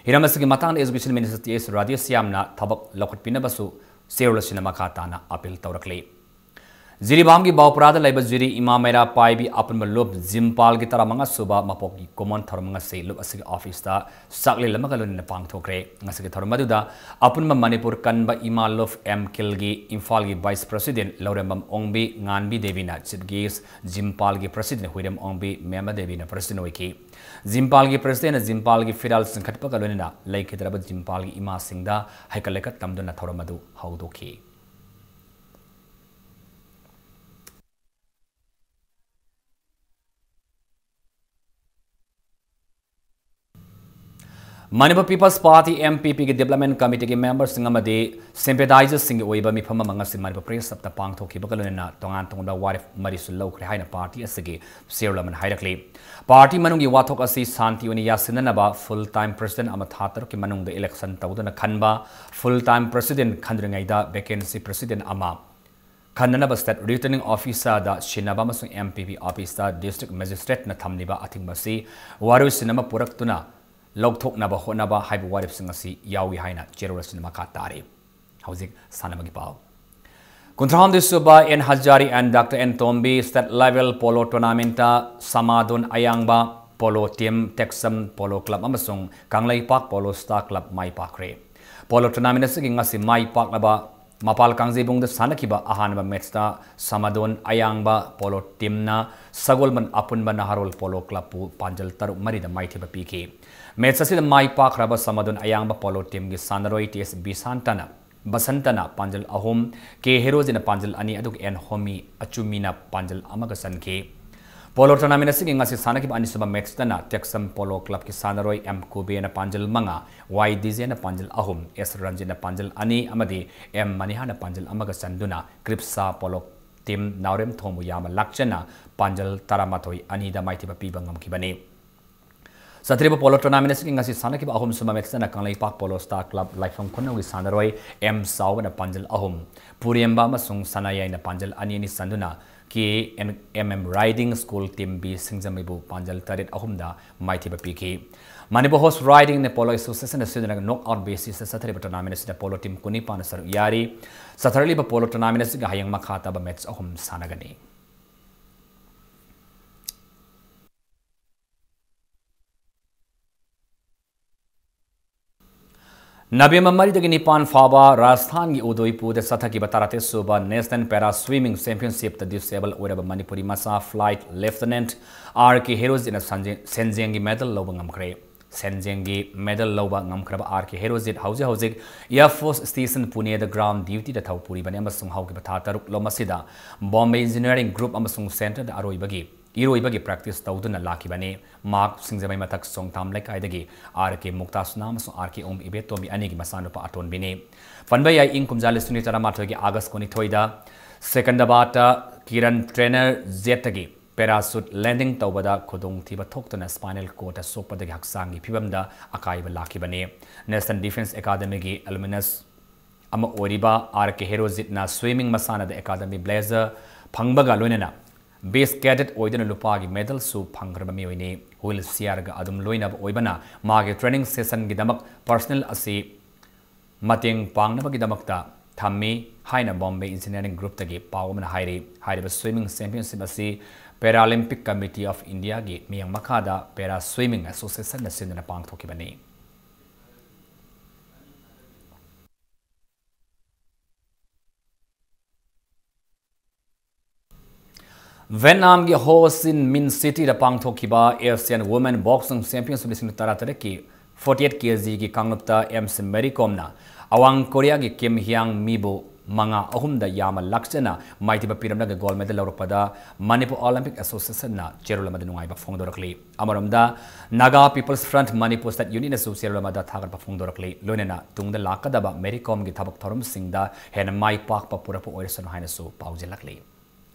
ꯍꯤꯔꯝ ꯑꯁꯤꯒꯤ ꯃꯇꯥꯡꯗ Education Minister T S ꯔꯥꯙꯦꯁ꯭ꯌꯥꯝꯅ ꯊꯕꯛ ꯂꯧꯈꯠꯄꯤꯅꯕꯁꯨ ꯆꯦꯔꯣꯜ ꯑꯁꯤꯅ ꯃꯈꯥ ꯇꯥꯅ appeal ꯇꯧꯔꯛꯂꯤ꯫ ꯖꯤꯔꯤꯕꯥꯝꯒꯤ ꯕꯥꯎꯄ꯭ꯔꯥꯗ ꯂꯩꯕ ꯖꯤꯔꯤ ꯏꯃꯥ ꯃꯩꯔꯥ ꯄꯥꯏꯕꯤ ꯑꯄꯨꯟꯕ ꯂꯨꯞ ꯖꯤꯝꯄꯥꯜꯒꯤ ꯇꯔꯥꯃꯉꯥ ꯁꯨꯕ ꯃꯄꯣꯛꯀꯤ ꯀꯨꯝꯑꯣꯟ ꯊꯧꯔꯝ ꯉꯁꯤ ꯂꯨꯞ ꯑꯁꯤꯒꯤ officeꯇ ꯆꯥꯛꯂꯦꯟ ꯑꯃꯒ ꯂꯣꯏꯅꯅ ꯄꯥꯡꯊꯣꯛꯈ꯭ꯔꯦ꯫ ꯉꯁꯤꯒꯤ ꯊꯧꯔꯝ ꯑꯗꯨꯗ ꯑꯄꯨꯟꯕ ꯃꯅꯤꯄꯨꯔ ꯀꯟꯕ ꯏꯃꯥ ꯂꯨꯞ M ꯀꯤꯜꯒꯤ ꯏꯝꯐꯥꯜꯒꯤ vice president ꯂꯧꯔꯦꯝꯕꯝ ꯑꯣꯡꯕꯤ ꯉꯥꯟꯕꯤ ꯗꯦꯕꯤꯅ chief guest, ꯖꯤꯝꯄꯥꯜꯒꯤ president ꯍꯨꯏꯔꯦꯝ ꯑꯣꯡꯕꯤ ꯃꯦꯝꯃ ꯗꯦꯕꯤꯅ president ꯑꯣꯏꯈꯤ꯫ ꯖꯤꯝꯄꯥꯜꯒꯤ presidentꯅ ꯖꯤꯝꯄꯥꯜꯒꯤ ꯐꯤꯔꯥꯜ ꯆꯤꯡꯈꯠꯄꯒ ꯂꯣꯏꯅꯅ ꯂꯩꯈꯤꯗ꯭ꯔꯕ ꯖꯤꯝꯄꯥꯜꯒꯤ ꯏꯃꯥꯁꯤꯡꯗ ꯍꯩꯀꯠ ꯂꯩꯀꯠ ꯇꯝꯗꯨꯅ ꯊꯧꯔꯝ ꯑꯗꯨ ꯍꯧꯗꯣꯛꯈꯤ꯫ Manipur People's Party, M P Pꯒꯤ development committeeꯒꯤ memberꯁꯤꯡ ꯑꯃꯗꯤ sympathizerꯁꯤꯡꯒꯤ ꯑꯣꯏꯕ ꯃꯤꯐꯝ ꯑꯃ ꯉꯁꯤ Manipur Press Clubꯇ ꯄꯥꯡꯊꯣꯛꯈꯤꯕꯒ ꯂꯣꯏꯅꯅ ꯇꯣꯉꯥꯟ ꯇꯣꯉꯥꯟꯕ ꯋꯥꯔꯦꯞ ꯃꯔꯤꯁꯨ ꯂꯧꯈ꯭ꯔꯦ ꯍꯥꯏꯅ party ꯑꯁꯤꯒꯤ chairwoman ꯍꯥꯏꯔꯛꯂꯤ꯫ Party ꯃꯅꯨꯡꯒꯤ ꯋꯥꯊꯣꯛ ꯑꯁꯤ ꯁꯥꯟꯇꯤ ꯑꯣꯏꯅ ꯌꯥꯁꯤꯟꯅꯅꯕ full time president ꯑꯃ ꯊꯥ ꯇꯔꯨꯛꯀꯤ ꯃꯅꯨꯡꯗ election ꯇꯧꯗꯨꯅ ꯈꯟꯕ, full time president ꯈꯟꯗ꯭ꯔꯤꯉꯩꯗ vacancy president ꯑꯃ ꯈꯟꯅꯅꯕ state returning officerꯗ ꯁꯤꯟꯅꯕ ꯑꯃꯁꯨꯡ M P P officeꯇ district magistrateꯅ ꯊꯝꯂꯤꯕ ꯑꯊꯤꯡꯕ ꯑꯁꯤ ꯋꯥꯔꯣꯏꯁꯤꯟ ꯑꯃ ꯄꯨꯔꯛꯇꯨꯅ ꯂꯧꯊꯣꯛꯅꯕ ꯍꯣꯠꯅꯕ ꯍꯥꯏꯕ ꯋꯥꯔꯦꯞꯁꯤꯡ ꯑꯁꯤ ꯌꯥꯎꯏ ꯍꯥꯏꯅ chairwoman ꯑꯁꯤꯅ ꯃꯈꯥ ꯇꯥꯔꯤ꯫ ꯍꯧꯖꯤꯛ ꯁꯥꯟꯅꯕꯒꯤ ꯄꯥꯎ꯫ ꯀꯨꯟꯊ꯭ꯔꯥꯍꯨꯝꯗꯣꯏ ꯁꯨꯕ N ꯍꯖꯥꯔꯤ and Doctor N Tombi state level polo tournamentꯇ ꯁꯃꯥꯗꯣꯟ ꯑꯌꯥꯡꯕ polo team, ꯇꯦꯛꯁꯝ polo club ꯑꯃꯁꯨꯡ ꯀꯪꯂꯩꯄꯥꯛ polo star club ꯃꯥꯏ ꯄꯥꯛꯈ꯭ꯔꯦ꯫ Polo tournament ꯑꯁꯤꯒꯤ ꯉꯁꯤ ꯃꯥꯏ ꯄꯥꯛꯂꯕ ꯃꯄꯥꯜ ꯀꯥꯡꯖꯩꯕꯨꯡꯗ ꯁꯥꯟꯅꯈꯤꯕ ꯑꯍꯥꯟꯕ matchꯇ ꯁꯃꯥꯗꯣꯟ ꯑꯌꯥꯡꯕ polo teamꯅ ꯁꯒꯣꯜꯕꯟ ꯑꯄꯨꯟꯕ ꯅꯍꯥꯔꯣꯜ polo clubꯄꯨ ꯄꯥꯟꯖꯜ ꯇꯔꯨꯛ ꯃꯔꯤꯗ ꯃꯥꯏꯊꯤꯕ ꯄꯤꯈꯤ꯫ Match ꯑꯁꯤꯗ ꯃꯥꯏ ꯄꯥꯛꯈ꯭ꯔꯕ ꯁꯃꯥꯗꯣꯟ ꯑꯌꯥꯡꯕ polo teamꯒꯤ ꯁꯥꯟꯅꯔꯣꯏ T S ꯕꯤꯁꯥꯟꯇꯅ, ꯕꯁꯟꯇꯅ ꯄꯥꯟꯖꯜ ꯑꯍꯨꯝ, K ꯍꯦꯔꯣꯖꯤꯅ ꯄꯥꯟꯖꯜ ꯑꯅꯤ, ꯑꯗꯨꯒ N ꯍꯣꯃꯤ ꯑꯆꯨꯃꯤꯅ ꯄꯥꯟꯖꯜ ꯑꯃꯒ ꯆꯟꯈꯤ꯫ Polo tournament ꯑꯁꯤꯒꯤ ꯉꯁꯤ ꯁꯥꯟꯅꯈꯤꯕ ꯑꯅꯤꯁꯨꯕ matchꯇꯅ ꯇꯦꯛꯁꯝ polo clubꯀꯤ ꯁꯥꯟꯅꯔꯣꯏ M ꯀꯨꯕꯦꯅ ꯄꯥꯟꯖꯜ ꯃꯉꯥ, Y ꯗꯤꯖꯦꯅ ꯄꯥꯟꯖꯜ ꯑꯍꯨꯝ, S ꯔꯟꯖꯤꯠꯅ ꯄꯥꯟꯖꯜ ꯑꯅꯤ ꯑꯃꯗꯤ M ꯃꯅꯤꯍꯥꯅ ꯄꯥꯟꯖꯜ ꯑꯃꯒ ꯆꯟꯗꯨꯅ ꯀ꯭ꯔꯤꯞꯁꯥ polo team ꯅꯥꯎꯔꯦꯝꯊꯣꯡꯕꯨ ꯌꯥꯝꯅ ꯂꯥꯛꯆꯅ ꯄꯥꯟꯖꯜ ꯇꯔꯥꯃꯥꯊꯣꯏ ꯑꯅꯤꯗ ꯃꯥꯏꯊꯤꯕ ꯄꯤꯕ ꯉꯝꯈꯤꯕꯅꯤ꯫ ꯆꯠꯊꯔꯤꯕ polo tournament ꯑꯁꯤꯒꯤ ꯉꯁꯤ ꯁꯥꯟꯅꯈꯤꯕ ꯑꯍꯨꯝꯁꯨꯕ match ꯑꯗꯨꯅ ꯀꯪꯂꯩꯄꯥꯛ Polo Star Club ꯂꯥꯏꯐꯝ ꯈꯨꯅꯧꯒꯤ ꯁꯥꯟꯅꯔꯣꯏ ꯑꯦꯝ ꯆꯥꯎꯕꯅ ꯄꯥꯟꯖꯜ ꯑꯍꯨꯝ, ꯄꯨꯔꯦꯝꯕ ꯑꯃꯁꯨꯡ ꯁꯅꯥꯌꯥꯏꯅ ꯄꯥꯟꯖꯜ ꯑꯅꯤ ꯑꯅꯤ ꯆꯟꯗꯨꯅ K N M M Riding School Team B ꯁꯤꯡꯖꯃꯩꯕꯨ ꯄꯥꯟꯖꯜ ꯇꯔꯦꯠ ꯑꯍꯨꯝꯗ ꯃꯥꯏꯊꯤꯕ ꯄꯤꯈꯤ꯫ ꯃꯅꯤꯄꯨꯔ Horse Riding ꯅ Polo Association ꯅ ꯁꯤꯟꯗꯨꯅ knock out basis ꯇ ꯆꯠꯊꯔꯤꯕ tournament ꯑꯁꯤꯗ polo team ꯀꯨꯟꯅꯤꯄꯥꯟꯅ ꯁꯔꯨꯛ ꯌꯥꯔꯤ꯫ ꯆꯠꯊꯔꯛꯂꯤꯕ polo tournament ꯑꯁꯤꯒꯤ ꯍꯌꯦꯡ ꯃꯈꯥ ꯇꯥꯕ match ꯑꯍꯨꯝ ꯁꯥꯟꯅꯒꯅꯤ꯫ ꯅꯕꯦꯝꯕꯔ ꯃꯔꯤꯗꯒꯤ ꯅꯤꯄꯥꯟ ꯐꯥꯎꯕ ꯔꯥꯖꯁꯊꯥꯟꯒꯤ ꯎꯗꯣꯏꯄꯨꯔꯗ ꯆꯠꯊꯈꯤꯕ ꯇꯔꯥꯇꯔꯦꯠ ꯁꯨꯕ National Para Swimming Championship ꯇ disabled ꯑꯣꯏꯔꯕ ꯃꯅꯤꯄꯨꯔꯤ ꯃꯆꯥ Flight Lieutenant R K ꯍꯦꯔꯣꯖꯤꯠꯅ ꯁꯟꯖꯦ-, ꯁꯦꯟꯖꯦꯡꯒꯤ medal ꯂꯧꯕ ꯉꯝꯈ꯭ꯔꯦ꯫ ꯁꯦꯟꯖꯦꯡꯒꯤ medal ꯂꯧꯕ ꯉꯝꯈ꯭ꯔꯕ R K ꯍꯦꯔꯣꯖꯤꯠ ꯍꯧꯖꯤꯛ ꯍꯧꯖꯤꯛ Air Force Station ꯄꯨꯅꯦꯗ ground duty ꯗ ꯊꯧ ꯄꯨꯔꯤꯕꯅꯤ ꯑꯃꯁꯨꯡ ꯍꯧꯈꯤꯕ ꯊꯥ ꯇꯔꯨꯛ ꯂꯣꯝ ꯑꯁꯤꯗ Bombay Engineering Group ꯑꯃꯁꯨꯡ center ꯗ ꯑꯔꯣꯏꯕꯒꯤ, ꯏꯔꯣꯏꯕꯒꯤ practice ꯇꯧꯗꯨꯅ ꯂꯥꯛꯈꯤꯕꯅꯤ꯫ ꯃꯍꯥꯛ ꯁꯤꯡꯖꯃꯩ ꯃꯊꯛ ꯆꯣꯡꯊꯥꯝ ꯂꯩꯀꯥꯏꯗꯒꯤ R K ꯃꯨꯛꯇꯥꯁꯅꯥ ꯑꯃꯁꯨꯡ R K ꯑꯣꯝ ꯏꯕꯦꯇꯣꯝꯕꯤ ꯑꯅꯤꯒꯤ ꯃꯆꯥꯅꯨꯄꯥ ꯑꯇꯣꯟꯕꯤꯅꯤ꯫ ꯄꯟꯕ ꯌꯥꯏ, ꯏꯪ ꯀꯨꯝꯖꯥ ꯂꯤꯁꯤꯡ ꯑꯅꯤ ꯇꯔꯥꯃꯥꯊꯣꯏꯒꯤ August ꯀꯨꯟꯅꯤꯊꯣꯏꯗ ꯁꯦꯀꯟꯗꯕꯥꯗꯇ Kiran Trainer Jet ꯇꯒꯤ parachute landing ꯇꯧꯕꯗ ꯈꯨꯗꯣꯡꯊꯤꯕ ꯊꯣꯛꯇꯨꯅ spinal cord ꯇ ꯁꯣꯛꯄꯗꯒꯤ ꯍꯛꯆꯥꯡꯒꯤ ꯐꯤꯕꯝꯗ ꯑꯀꯥꯏꯕ ꯂꯥꯛꯈꯤꯕꯅꯤ꯫ National Defence Academy ꯒꯤ alumnus ꯑꯃ ꯑꯣꯏꯔꯤꯕ R K ꯍꯦꯔꯣꯖꯤꯠꯅ swimming ꯃꯁꯥꯟꯅꯗ academy blazer ꯐꯪꯕꯒ ꯂꯣꯏꯅꯅ best cadet ꯑꯣꯏꯗꯨꯅ ꯂꯨꯄꯥꯒꯤ medal ꯁꯨ ꯐꯪꯈ꯭ꯔꯕ ꯃꯤꯑꯣꯏꯅꯤ꯫ Wheel chair ꯒ ꯑꯗꯨꯝ ꯂꯣꯏꯅꯕ ꯑꯣꯏꯕꯅ ꯃꯥꯒꯤ training session ꯒꯤꯗꯃꯛ personnel ꯑꯁꯤ ꯃꯇꯦꯡ ꯄꯥꯡꯅꯕꯒꯤꯗꯃꯛꯇ ꯊꯝꯃꯤ ꯍꯥꯏꯅ Bombay Engineering Group ꯇꯒꯤ ꯄꯥꯎ ꯑꯃꯅ ꯍꯥꯏꯔꯤ꯫ ꯍꯥꯏꯔꯤꯕ swimming championship ꯑꯁꯤ Paralympic Committee of India ꯒꯤ ꯃꯤꯠꯌꯦꯡ ꯃꯈꯥꯗ Para Swimming Association ꯅ ꯁꯤꯟꯗꯨꯅ ꯄꯥꯡꯊꯣꯛꯈꯤꯕꯅꯤ꯫ ꯚꯤꯌꯦꯠꯅꯥꯝꯒꯤ ꯍꯣ ꯆꯤ ꯃꯤꯟ ꯁꯤꯇꯤꯗ ꯄꯥꯡꯊꯣꯛꯈꯤꯕ Asian Women Boxing Championship ꯂꯤꯁꯤꯡ ꯇꯔꯥꯇꯔꯦꯠꯀꯤ forty eight K G ꯒꯤ ꯀꯥꯡꯂꯨꯞꯇ ꯑꯦꯝ ꯁꯤ ꯃꯦꯔꯤ ꯀꯣꯝꯅ ꯑꯋꯥꯡ ꯀꯣꯔꯤꯌꯥꯒꯤ ꯀꯤꯝ ꯍꯤꯌꯥꯡ ꯃꯤꯕꯨ ꯃꯉꯥ ꯑꯍꯨꯝꯗ ꯌꯥꯝꯅ ꯂꯥꯛꯆꯅ ꯃꯥꯏꯊꯤꯕ ꯄꯤꯔꯝꯂꯒ gold medal ꯂꯧꯔꯛꯄꯗ Manipur Olympic Association ꯅ ꯆꯦꯔꯣꯜ ꯑꯃꯗ ꯅꯨꯡꯉꯥꯏꯕ ꯐꯣꯡꯗꯣꯔꯛꯂꯤ꯫ ꯑꯃꯔꯣꯝꯗ Naga People's Front Manipur State Unit ꯅꯁꯨ ꯆꯦꯔꯣꯜ ꯑꯃꯗ ꯊꯥꯒꯠꯄ ꯐꯣꯡꯗꯣꯔꯛꯂꯤ꯫ ꯂꯣꯏꯅꯅ ꯇꯨꯡꯗ ꯂꯥꯛꯀꯗꯕ ꯃꯦꯔꯤ ꯀꯣꯝꯒꯤ ꯊꯕꯛ ꯊꯧꯔꯝꯁꯤꯡꯗ ꯍꯦꯟꯅ ꯃꯥꯏ ꯄꯥꯛꯄ ꯄꯨꯔꯛꯄ ꯑꯣꯏꯔꯁꯅꯨ ꯍꯥꯏꯅꯁꯨ ꯄꯥꯎꯖꯦꯜꯂꯛꯂꯤ꯫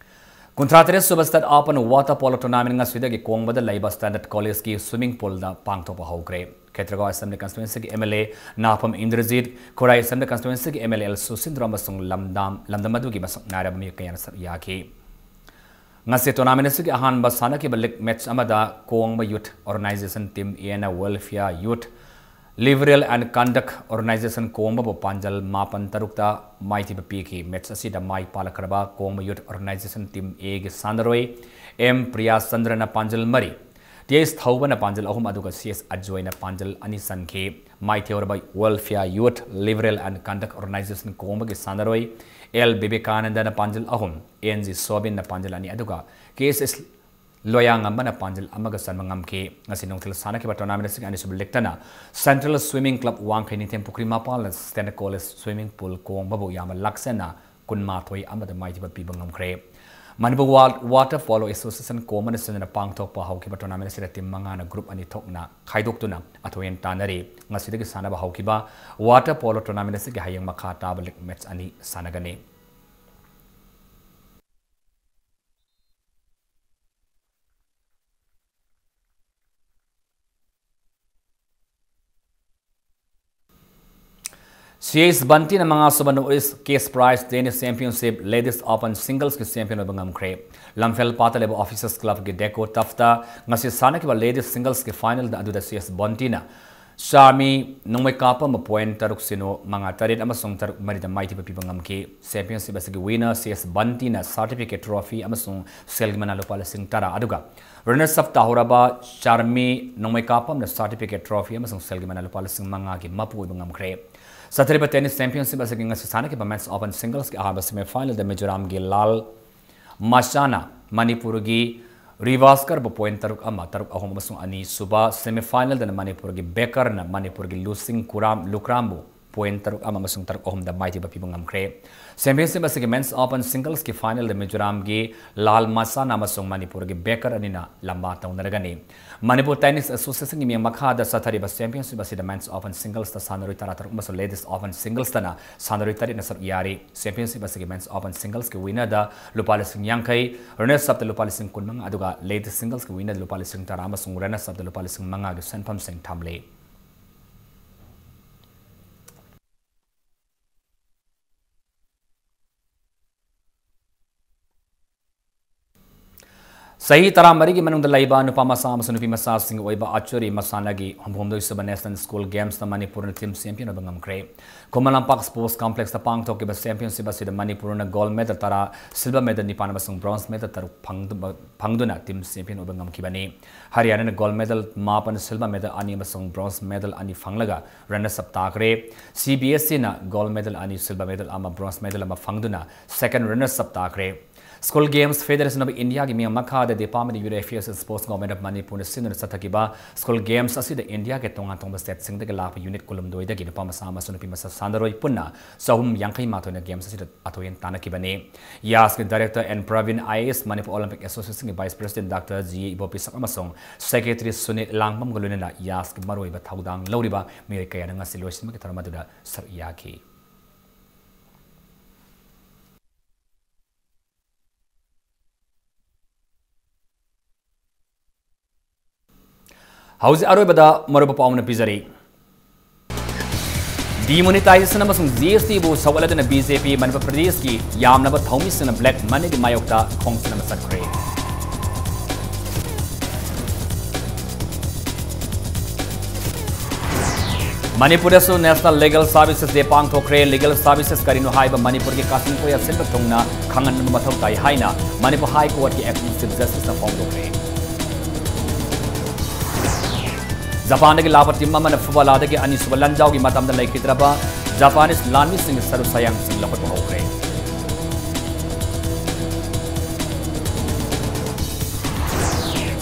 ꯀꯨꯟꯊ꯭ꯔꯥ ꯇꯔꯦꯠ ꯁꯨꯕ State Open Water Polo Tournament ꯉꯁꯤꯗꯒꯤ ꯀꯣꯡꯕꯗ ꯂꯩꯕ Standard Collegeꯀꯤ swimming poolꯗ ꯄꯥꯡꯊꯣꯛꯄ ꯍꯧꯈ꯭ꯔꯦ꯫ ꯈꯦꯇ꯭ꯔꯒꯥꯎ Assembly Constituencyꯒꯤ MLA ꯅꯥꯐꯝ ꯏꯟꯗ꯭ꯔꯖꯤꯠ, ꯈꯨꯔꯥꯏ Assembly Constituencyꯒꯤ MLA ꯑꯦꯜ ꯁꯨꯁꯤꯟꯗ꯭ꯔꯣ ꯑꯃꯁꯨꯡ ꯂꯝꯗꯝ, ꯂꯝꯗꯝ ꯑꯗꯨꯒꯤ ꯃꯁꯛ ꯅꯥꯏꯔꯕ ꯃꯤꯑꯣꯏ ꯀꯌꯥꯅ ꯁꯔꯨꯛ ꯌꯥꯈꯤ꯫ ꯉꯁꯤ tournament ꯑꯁꯤꯒꯤ ꯑꯍꯥꯟꯕ ꯁꯥꯟꯅꯈꯤꯕ league match ꯑꯃꯗ ꯀꯣꯡꯕ Youth Organization Team Aꯅ Welfare Youth Liberal and Conduct Organization ꯀꯣꯡꯕꯕꯨ ꯄꯥꯟꯖꯜ ꯃꯥꯄꯟ ꯇꯔꯨꯛꯇ ꯃꯥꯏꯊꯤꯕ ꯄꯤꯈꯤ꯫ Match ꯑꯁꯤꯗ ꯃꯥꯏ ꯄꯥꯛꯂꯛꯈ꯭ꯔꯕ ꯀꯣꯡꯕ Youth Organization Team Aꯒꯤ ꯁꯥꯟꯅꯔꯣꯏ ꯑꯦꯝ ꯄ꯭ꯔꯤꯌꯥꯆꯟꯗ꯭ꯔꯅ ꯄꯥꯟꯖꯜ ꯃꯔꯤ, ꯇꯤ ꯑꯦꯁ ꯊꯧꯕꯅ ꯄꯥꯟꯖꯜ ꯑꯍꯨꯝ, ꯑꯗꯨꯒ ꯁꯤ ꯑꯦꯁ ꯑꯖꯣꯏꯅ ꯄꯥꯟꯖꯜ ꯑꯅꯤ ꯆꯟꯈꯤ꯫ ꯃꯥꯏꯊꯤꯍꯧꯔꯕ Welfare Youth Liberal and Conduct Organization ꯀꯣꯡꯕꯒꯤ ꯁꯥꯟꯅꯔꯣꯏ ꯑꯦꯜ ꯕꯤꯕꯦꯀꯥꯅꯟꯗꯅ ꯄꯥꯟꯖꯜ ꯑꯍꯨꯝ, ꯑꯦꯟ ꯖꯤ ꯁꯣꯕꯤꯟꯅ ꯄꯥꯟꯖꯜ ꯑꯅꯤ, ꯑꯗꯨꯒ ꯀꯦ ꯑꯦꯁ ꯑꯦꯁ ꯂꯣꯌꯥꯉꯝꯕꯅ ꯄꯥꯟꯖꯜ ꯑꯃꯒ ꯆꯟꯕ ꯉꯝꯈꯤ꯫ ꯉꯁꯤ ꯅꯨꯡꯊꯤꯜ ꯁꯥꯟꯅꯈꯤꯕ tournament ꯑꯁꯤꯒꯤ ꯑꯅꯤꯁꯨꯕ leagueꯇꯅ Central Swimming Club ꯋꯥꯡꯈꯩ ꯅꯤꯡꯊꯦꯝ ꯄꯨꯈ꯭ꯔꯤ ꯃꯄꯥꯜꯅ Standard College Swimming Pool ꯀꯣꯡꯕꯕꯨ ꯌꯥꯝꯅ ꯂꯥꯛꯆꯦꯟꯅ ꯀꯨꯟꯃꯥꯊꯣꯏ ꯑꯃꯗ ꯃꯥꯏꯊꯤꯕ ꯄꯤꯕ ꯉꯝꯈ꯭ꯔꯦ꯫ Manipur Wa-, Water Polo Association ꯀꯣꯡꯕꯅ ꯁꯤꯟꯗꯨꯅ ꯄꯥꯡꯊꯣꯛꯄ ꯍꯧꯈꯤꯕ tournament ꯑꯁꯤꯗ team ꯃꯉꯥꯅ group ꯑꯅꯤ ꯊꯣꯛꯅ ꯈꯥꯏꯗꯣꯛꯇꯨꯅ ꯑꯊꯣꯏ ꯑꯍꯦꯟ ꯇꯥꯟꯅꯔꯤ꯫ ꯉꯁꯤꯗꯒꯤ ꯁꯥꯟꯅꯕ ꯍꯧꯈꯤꯕ water polo tournament ꯑꯁꯤꯒꯤ ꯍꯌꯦꯡ ꯃꯈꯥ ꯇꯥꯕ league match ꯑꯅꯤ ꯁꯥꯟꯅꯒꯅꯤ꯫ C S ꯕꯟꯇꯤꯅ ꯃꯉꯥꯁꯨꯕ North East Cash Prize Tennis Championship Ladies Open Singlesꯀꯤ champion ꯑꯣꯏꯕ ꯉꯝꯈ꯭ꯔꯦ꯫ ꯂꯝꯐꯦꯜ ꯄꯥꯠꯇ ꯂꯩꯕ Officers Clubꯀꯤ Deco Turfꯇ ꯉꯁꯤ ꯁꯥꯟꯅꯈꯤꯕ Ladies Singlesꯀꯤ finalꯗ ꯑꯗꯨꯗ ꯁꯤ ꯑꯦꯁ ꯕꯟꯇꯤꯅ ꯆꯥꯔꯃꯤ ꯅꯣꯡꯃꯩꯀꯥꯄꯝꯕ point ꯇꯔꯨꯛ ꯁꯤꯅꯣ, ꯃꯉꯥ ꯇꯔꯦꯠ ꯑꯃꯁꯨꯡ ꯇꯔꯨꯛ ꯃꯔꯤꯗ ꯃꯥꯏꯊꯤꯕ ꯄꯤꯕ ꯉꯝꯈꯤ꯫ Championship ꯑꯁꯤꯒꯤ winner C S ꯕꯟꯇꯤꯅ certificate, trophy ꯑꯃꯁꯨꯡ ꯁꯦꯜꯒꯤ ꯃꯅꯥ ꯂꯨꯄꯥ ꯂꯤꯁꯤꯡ ꯇꯔꯥ, ꯑꯗꯨꯒ runners up ꯇꯥꯍꯧꯔꯕ ꯆꯥꯔꯃꯤ ꯅꯣꯡꯃꯩꯀꯥꯄꯝꯅ certificate, trophy ꯑꯃꯁꯨꯡ ꯁꯦꯜꯒꯤ ꯃꯅꯥ ꯂꯨꯄꯥ ꯂꯤꯁꯤꯡ ꯃꯉꯥꯒꯤ ꯃꯄꯨ ꯑꯣꯏꯕ ꯉꯝꯈ꯭ꯔꯦ꯫ ꯆꯠꯊꯔꯤꯕ tennis championship ꯑꯁꯤꯒꯤ ꯉꯁꯤ ꯁꯥꯟꯅꯈꯤꯕ Men's Open Singlesꯀꯤ ꯑꯍꯥꯟꯕ semifinalꯗ ꯃꯤꯖꯣꯔꯥꯝꯒꯤ ꯂꯥꯜ ꯃꯆꯥꯅ ꯃꯅꯤꯄꯨꯔꯒꯤ ꯔꯤꯚꯥꯁꯀꯔꯕꯨ point ꯇꯔꯨꯛ ꯑꯃ, ꯇꯔꯨꯛ ꯑꯍꯨꯝ ꯑꯃꯁꯨꯡ ꯑꯅꯤꯁꯨꯕ semifinalꯗꯅ ꯃꯅꯤꯄꯨꯔꯒꯤ ꯕꯦꯀꯔꯅ ꯃꯅꯤꯄꯨꯔꯒꯤ ꯂꯨꯁꯤꯡ ꯀꯨꯔꯥꯝ, ꯂꯨꯀ꯭ꯔꯥꯝꯕꯨ point ꯇꯔꯨꯛ ꯑꯃ ꯑꯃꯁꯨꯡ ꯇꯔꯨꯛ ꯑꯍꯨꯝꯗ ꯃꯥꯏꯊꯤꯕ ꯄꯤꯕ ꯉꯝꯈ꯭ꯔꯦ꯫ Championship ꯑꯁꯤꯒꯤ Men's Open Singles ꯀꯤ final ꯗ ꯃꯤꯖꯣꯔꯥꯝꯒꯤ ꯂꯥꯜ ꯃꯁꯥꯅ ꯑꯃꯁꯨꯡ ꯃꯅꯤꯄꯨꯔꯒꯤ ꯕꯦꯀꯔ ꯑꯅꯤꯅ ꯂꯝꯕꯥ ꯇꯧꯅꯔꯒꯅꯤ꯫ ꯃꯅꯤꯄꯨꯔ Tennis Association ꯒꯤ ꯃꯤꯠꯌꯦꯡ ꯃꯈꯥꯗ ꯆꯠꯊꯔꯤꯕ championship ꯑꯁꯤꯗ Men's Open Singles ꯇ ꯁꯥꯟꯅꯔꯣꯏ ꯇꯔꯥꯇꯔꯨꯛ ꯑꯃꯁꯨꯡ Ladies Open Singles ꯇꯅ ꯁꯥꯟꯅꯔꯣꯏ ꯇꯔꯦꯠꯅ ꯁꯔꯨꯛ ꯌꯥꯔꯤ꯫ Championship ꯑꯁꯤꯒꯤ Men's Open Singles ꯀꯤ winner ꯗ ꯂꯨꯄꯥ ꯂꯤꯁꯤꯡ ꯌꯥꯡꯈꯩ, runners up ꯇ ꯂꯨꯄꯥ ꯂꯤꯁꯤꯡ ꯀꯨꯟꯃꯉꯥ, ꯑꯗꯨꯒ Ladies Singles ꯀꯤ winner ꯗ ꯂꯨꯄꯥ ꯂꯤꯁꯤꯡ ꯇꯔꯥ ꯑꯃꯁꯨꯡ runners up ꯇ ꯂꯨꯄꯥ ꯂꯤꯁꯤꯡ ꯃꯉꯥꯒꯤ ꯁꯦꯟꯐꯝꯁꯤꯡ ꯊꯝꯂꯤ꯫ ꯆꯍꯤ ꯇꯔꯥꯃꯔꯤꯒꯤ ꯃꯅꯨꯡꯗ ꯂꯩꯕ ꯅꯨꯄꯥ ꯃꯆꯥ ꯑꯃꯁꯨꯡ ꯅꯨꯄꯤ ꯃꯆꯥꯁꯤꯡꯒꯤ ꯑꯣꯏꯕ archery ꯃꯁꯥꯟꯅꯒꯤ ꯍꯨꯝꯐꯨꯍꯨꯝꯗꯣꯏ ꯁꯨꯕ National School Games ꯇ ꯃꯅꯤꯄꯨꯔꯅ team champion ꯑꯣꯏꯕ ꯉꯝꯈ꯭ꯔꯦ꯫ ꯈꯨꯃꯟ ꯂꯝꯄꯥꯛ Sports Complex ꯇ ꯄꯥꯡꯊꯣꯛꯈꯤꯕ championship ꯑꯁꯤꯗ ꯃꯅꯤꯄꯨꯔꯅ gold medal ꯇꯔꯥ, silver medal ꯅꯤꯄꯥꯟ ꯑꯃꯁꯨꯡ bronze medal ꯇꯔꯨꯛ ꯐꯪꯗꯨ-, ꯐꯪꯗꯨꯅ team champion ꯑꯣꯏꯕ ꯉꯝꯈꯤꯕꯅꯤ꯫ ꯍꯔꯤꯌꯥꯅꯥꯅ gold medal ꯃꯥꯄꯟ, silver medal ꯑꯅꯤ ꯑꯃꯁꯨꯡ bronze medal ꯑꯅꯤ ꯐꯪꯂꯒ runners up ꯇꯥꯈ꯭ꯔꯦ꯫ CBSE ꯅ gold medal ꯑꯅꯤ, silver medal ꯑꯃ, bronze medal ꯑꯃ ꯐꯪꯗꯨꯅ second runners up ꯇꯥꯈ꯭ꯔꯦ꯫ School Games Federation of India ꯒꯤ ꯃꯤꯠꯌꯦꯡ ꯃꯈꯥꯗ Department of Youth Affairs and Sports, Government of Manipur ꯅ ꯁꯤꯟꯗꯨꯅ ꯆꯠꯊꯈꯤꯕ School Games ꯑꯁꯤꯗ ꯏꯟꯗꯤꯌꯥꯒꯤ ꯇꯣꯉꯥꯟ ꯇꯣꯉꯥꯟꯕ state ꯁꯤꯡꯗꯒꯤ ꯂꯥꯛꯄ unit ꯀꯨꯟꯍꯨꯝꯗꯣꯏꯗꯒꯤ ꯅꯨꯄꯥ ꯃꯆꯥ ꯑꯃꯁꯨꯡ ꯅꯨꯄꯤ ꯃꯆꯥ ꯁꯥꯟꯅꯔꯣꯏ ꯄꯨꯟꯅ ꯆꯍꯨꯝ ꯌꯥꯡꯈꯩ ꯃꯥꯊꯣꯏꯅ games ꯑꯁꯤꯗ ꯑꯊꯣꯏ ꯑꯍꯦꯟ ꯇꯥꯟꯅꯈꯤꯕꯅꯤ꯫ ꯌꯥꯁꯀꯤ director N Praveen, IAS, Manipur Olympic Association ꯒꯤ vice president Doctor G Ibopisak ꯑꯃꯁꯨꯡ secretary Sunil ꯏꯂꯥꯡꯕꯝꯒ ꯂꯣꯏꯅꯅ ꯌꯥꯁꯀꯤ ꯃꯔꯨꯑꯣꯏꯕ ꯊꯧꯗꯥꯡ ꯂꯧꯔꯤꯕ ꯃꯤꯑꯣꯏ ꯀꯌꯥꯅ ꯉꯁꯤ ꯂꯣꯏꯁꯤꯟꯕꯒꯤ ꯊꯧꯔꯝ ꯑꯗꯨꯗ ꯁꯔꯨꯛ ꯌꯥꯈꯤ꯫ ꯍꯧꯖꯤꯛ ꯑꯔꯣꯏꯕꯗ ꯃꯔꯨꯑꯣꯏꯕ ꯄꯥꯎ ꯑꯃꯅ ꯄꯤꯖꯔꯤ꯫ Demonetization ꯑꯃꯁꯨꯡ GST ꯕꯨ ꯁꯧꯒꯠꯂꯗꯨꯅ BJP ꯃꯅꯤꯄꯨꯔ ꯄ꯭ꯔꯗꯦꯁꯀꯤ ꯌꯥꯝꯂꯕ ꯊꯧꯃꯤꯁꯤꯡꯅ black money ꯒꯤ ꯃꯥꯌꯣꯛꯇ ꯈꯣꯡꯆꯠ ꯑꯃ ꯆꯠꯈ꯭ꯔꯦ꯫ ꯃꯅꯤꯄꯨꯔꯗꯁꯨ National Legal Services Day ꯄꯥꯡꯊꯣꯛꯈ꯭ꯔꯦ꯫ Legal services ꯀꯔꯤꯅꯣ ꯍꯥꯏꯕ ꯃꯅꯤꯄꯨꯔꯒꯤ ꯀꯥꯆꯤꯟ ꯀꯣꯏꯌꯥ ꯁꯤꯟꯕ ꯊꯨꯡꯅ ꯈꯪꯍꯟꯕ ꯃꯊꯧ ꯇꯥꯏ ꯍꯥꯏꯅ ꯃꯅꯤꯄꯨꯔ High Court ꯀꯤ Acting Chief Justice ꯅ ꯐꯣꯡꯗꯣꯛꯈ꯭ꯔꯦ꯫ ꯖꯄꯥꯟꯗꯒꯤ ꯂꯥꯛꯄ team ꯑꯃꯅ ꯐꯨꯕꯂꯥꯗꯒꯤ ꯑꯅꯤꯁꯨꯕ ꯂꯥꯟꯖꯥꯎꯒꯤ ꯃꯇꯝꯗ ꯂꯩꯈꯤꯗ꯭ꯔꯕ Japanese ꯂꯥꯟꯃꯤꯁꯤꯡꯒꯤ ꯁꯔꯨ ꯁꯌꯥꯡꯁꯤꯡ ꯂꯧꯈꯠꯄ ꯍꯧꯈ꯭ꯔꯦ꯫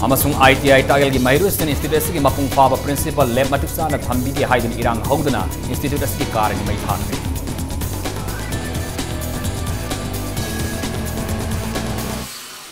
ꯑꯃꯁꯨꯡ ITI ꯇꯥꯛꯌꯦꯜꯒꯤ ꯃꯍꯩꯔꯣꯏꯁꯤꯡꯅ institute ꯑꯁꯤꯒꯤ ꯃꯄꯨꯡ ꯐꯥꯕ principal lab ꯃꯇꯤꯛ ꯆꯥꯅ ꯊꯝꯕꯤꯗꯦ ꯍꯥꯏꯗꯨꯅ ꯏꯔꯥꯡ ꯍꯧꯗꯨꯅ institute ꯑꯁꯤꯒꯤ ꯀꯥꯔ ꯑꯅꯤ ꯃꯩ ꯊꯥꯈ꯭ꯔꯦ꯫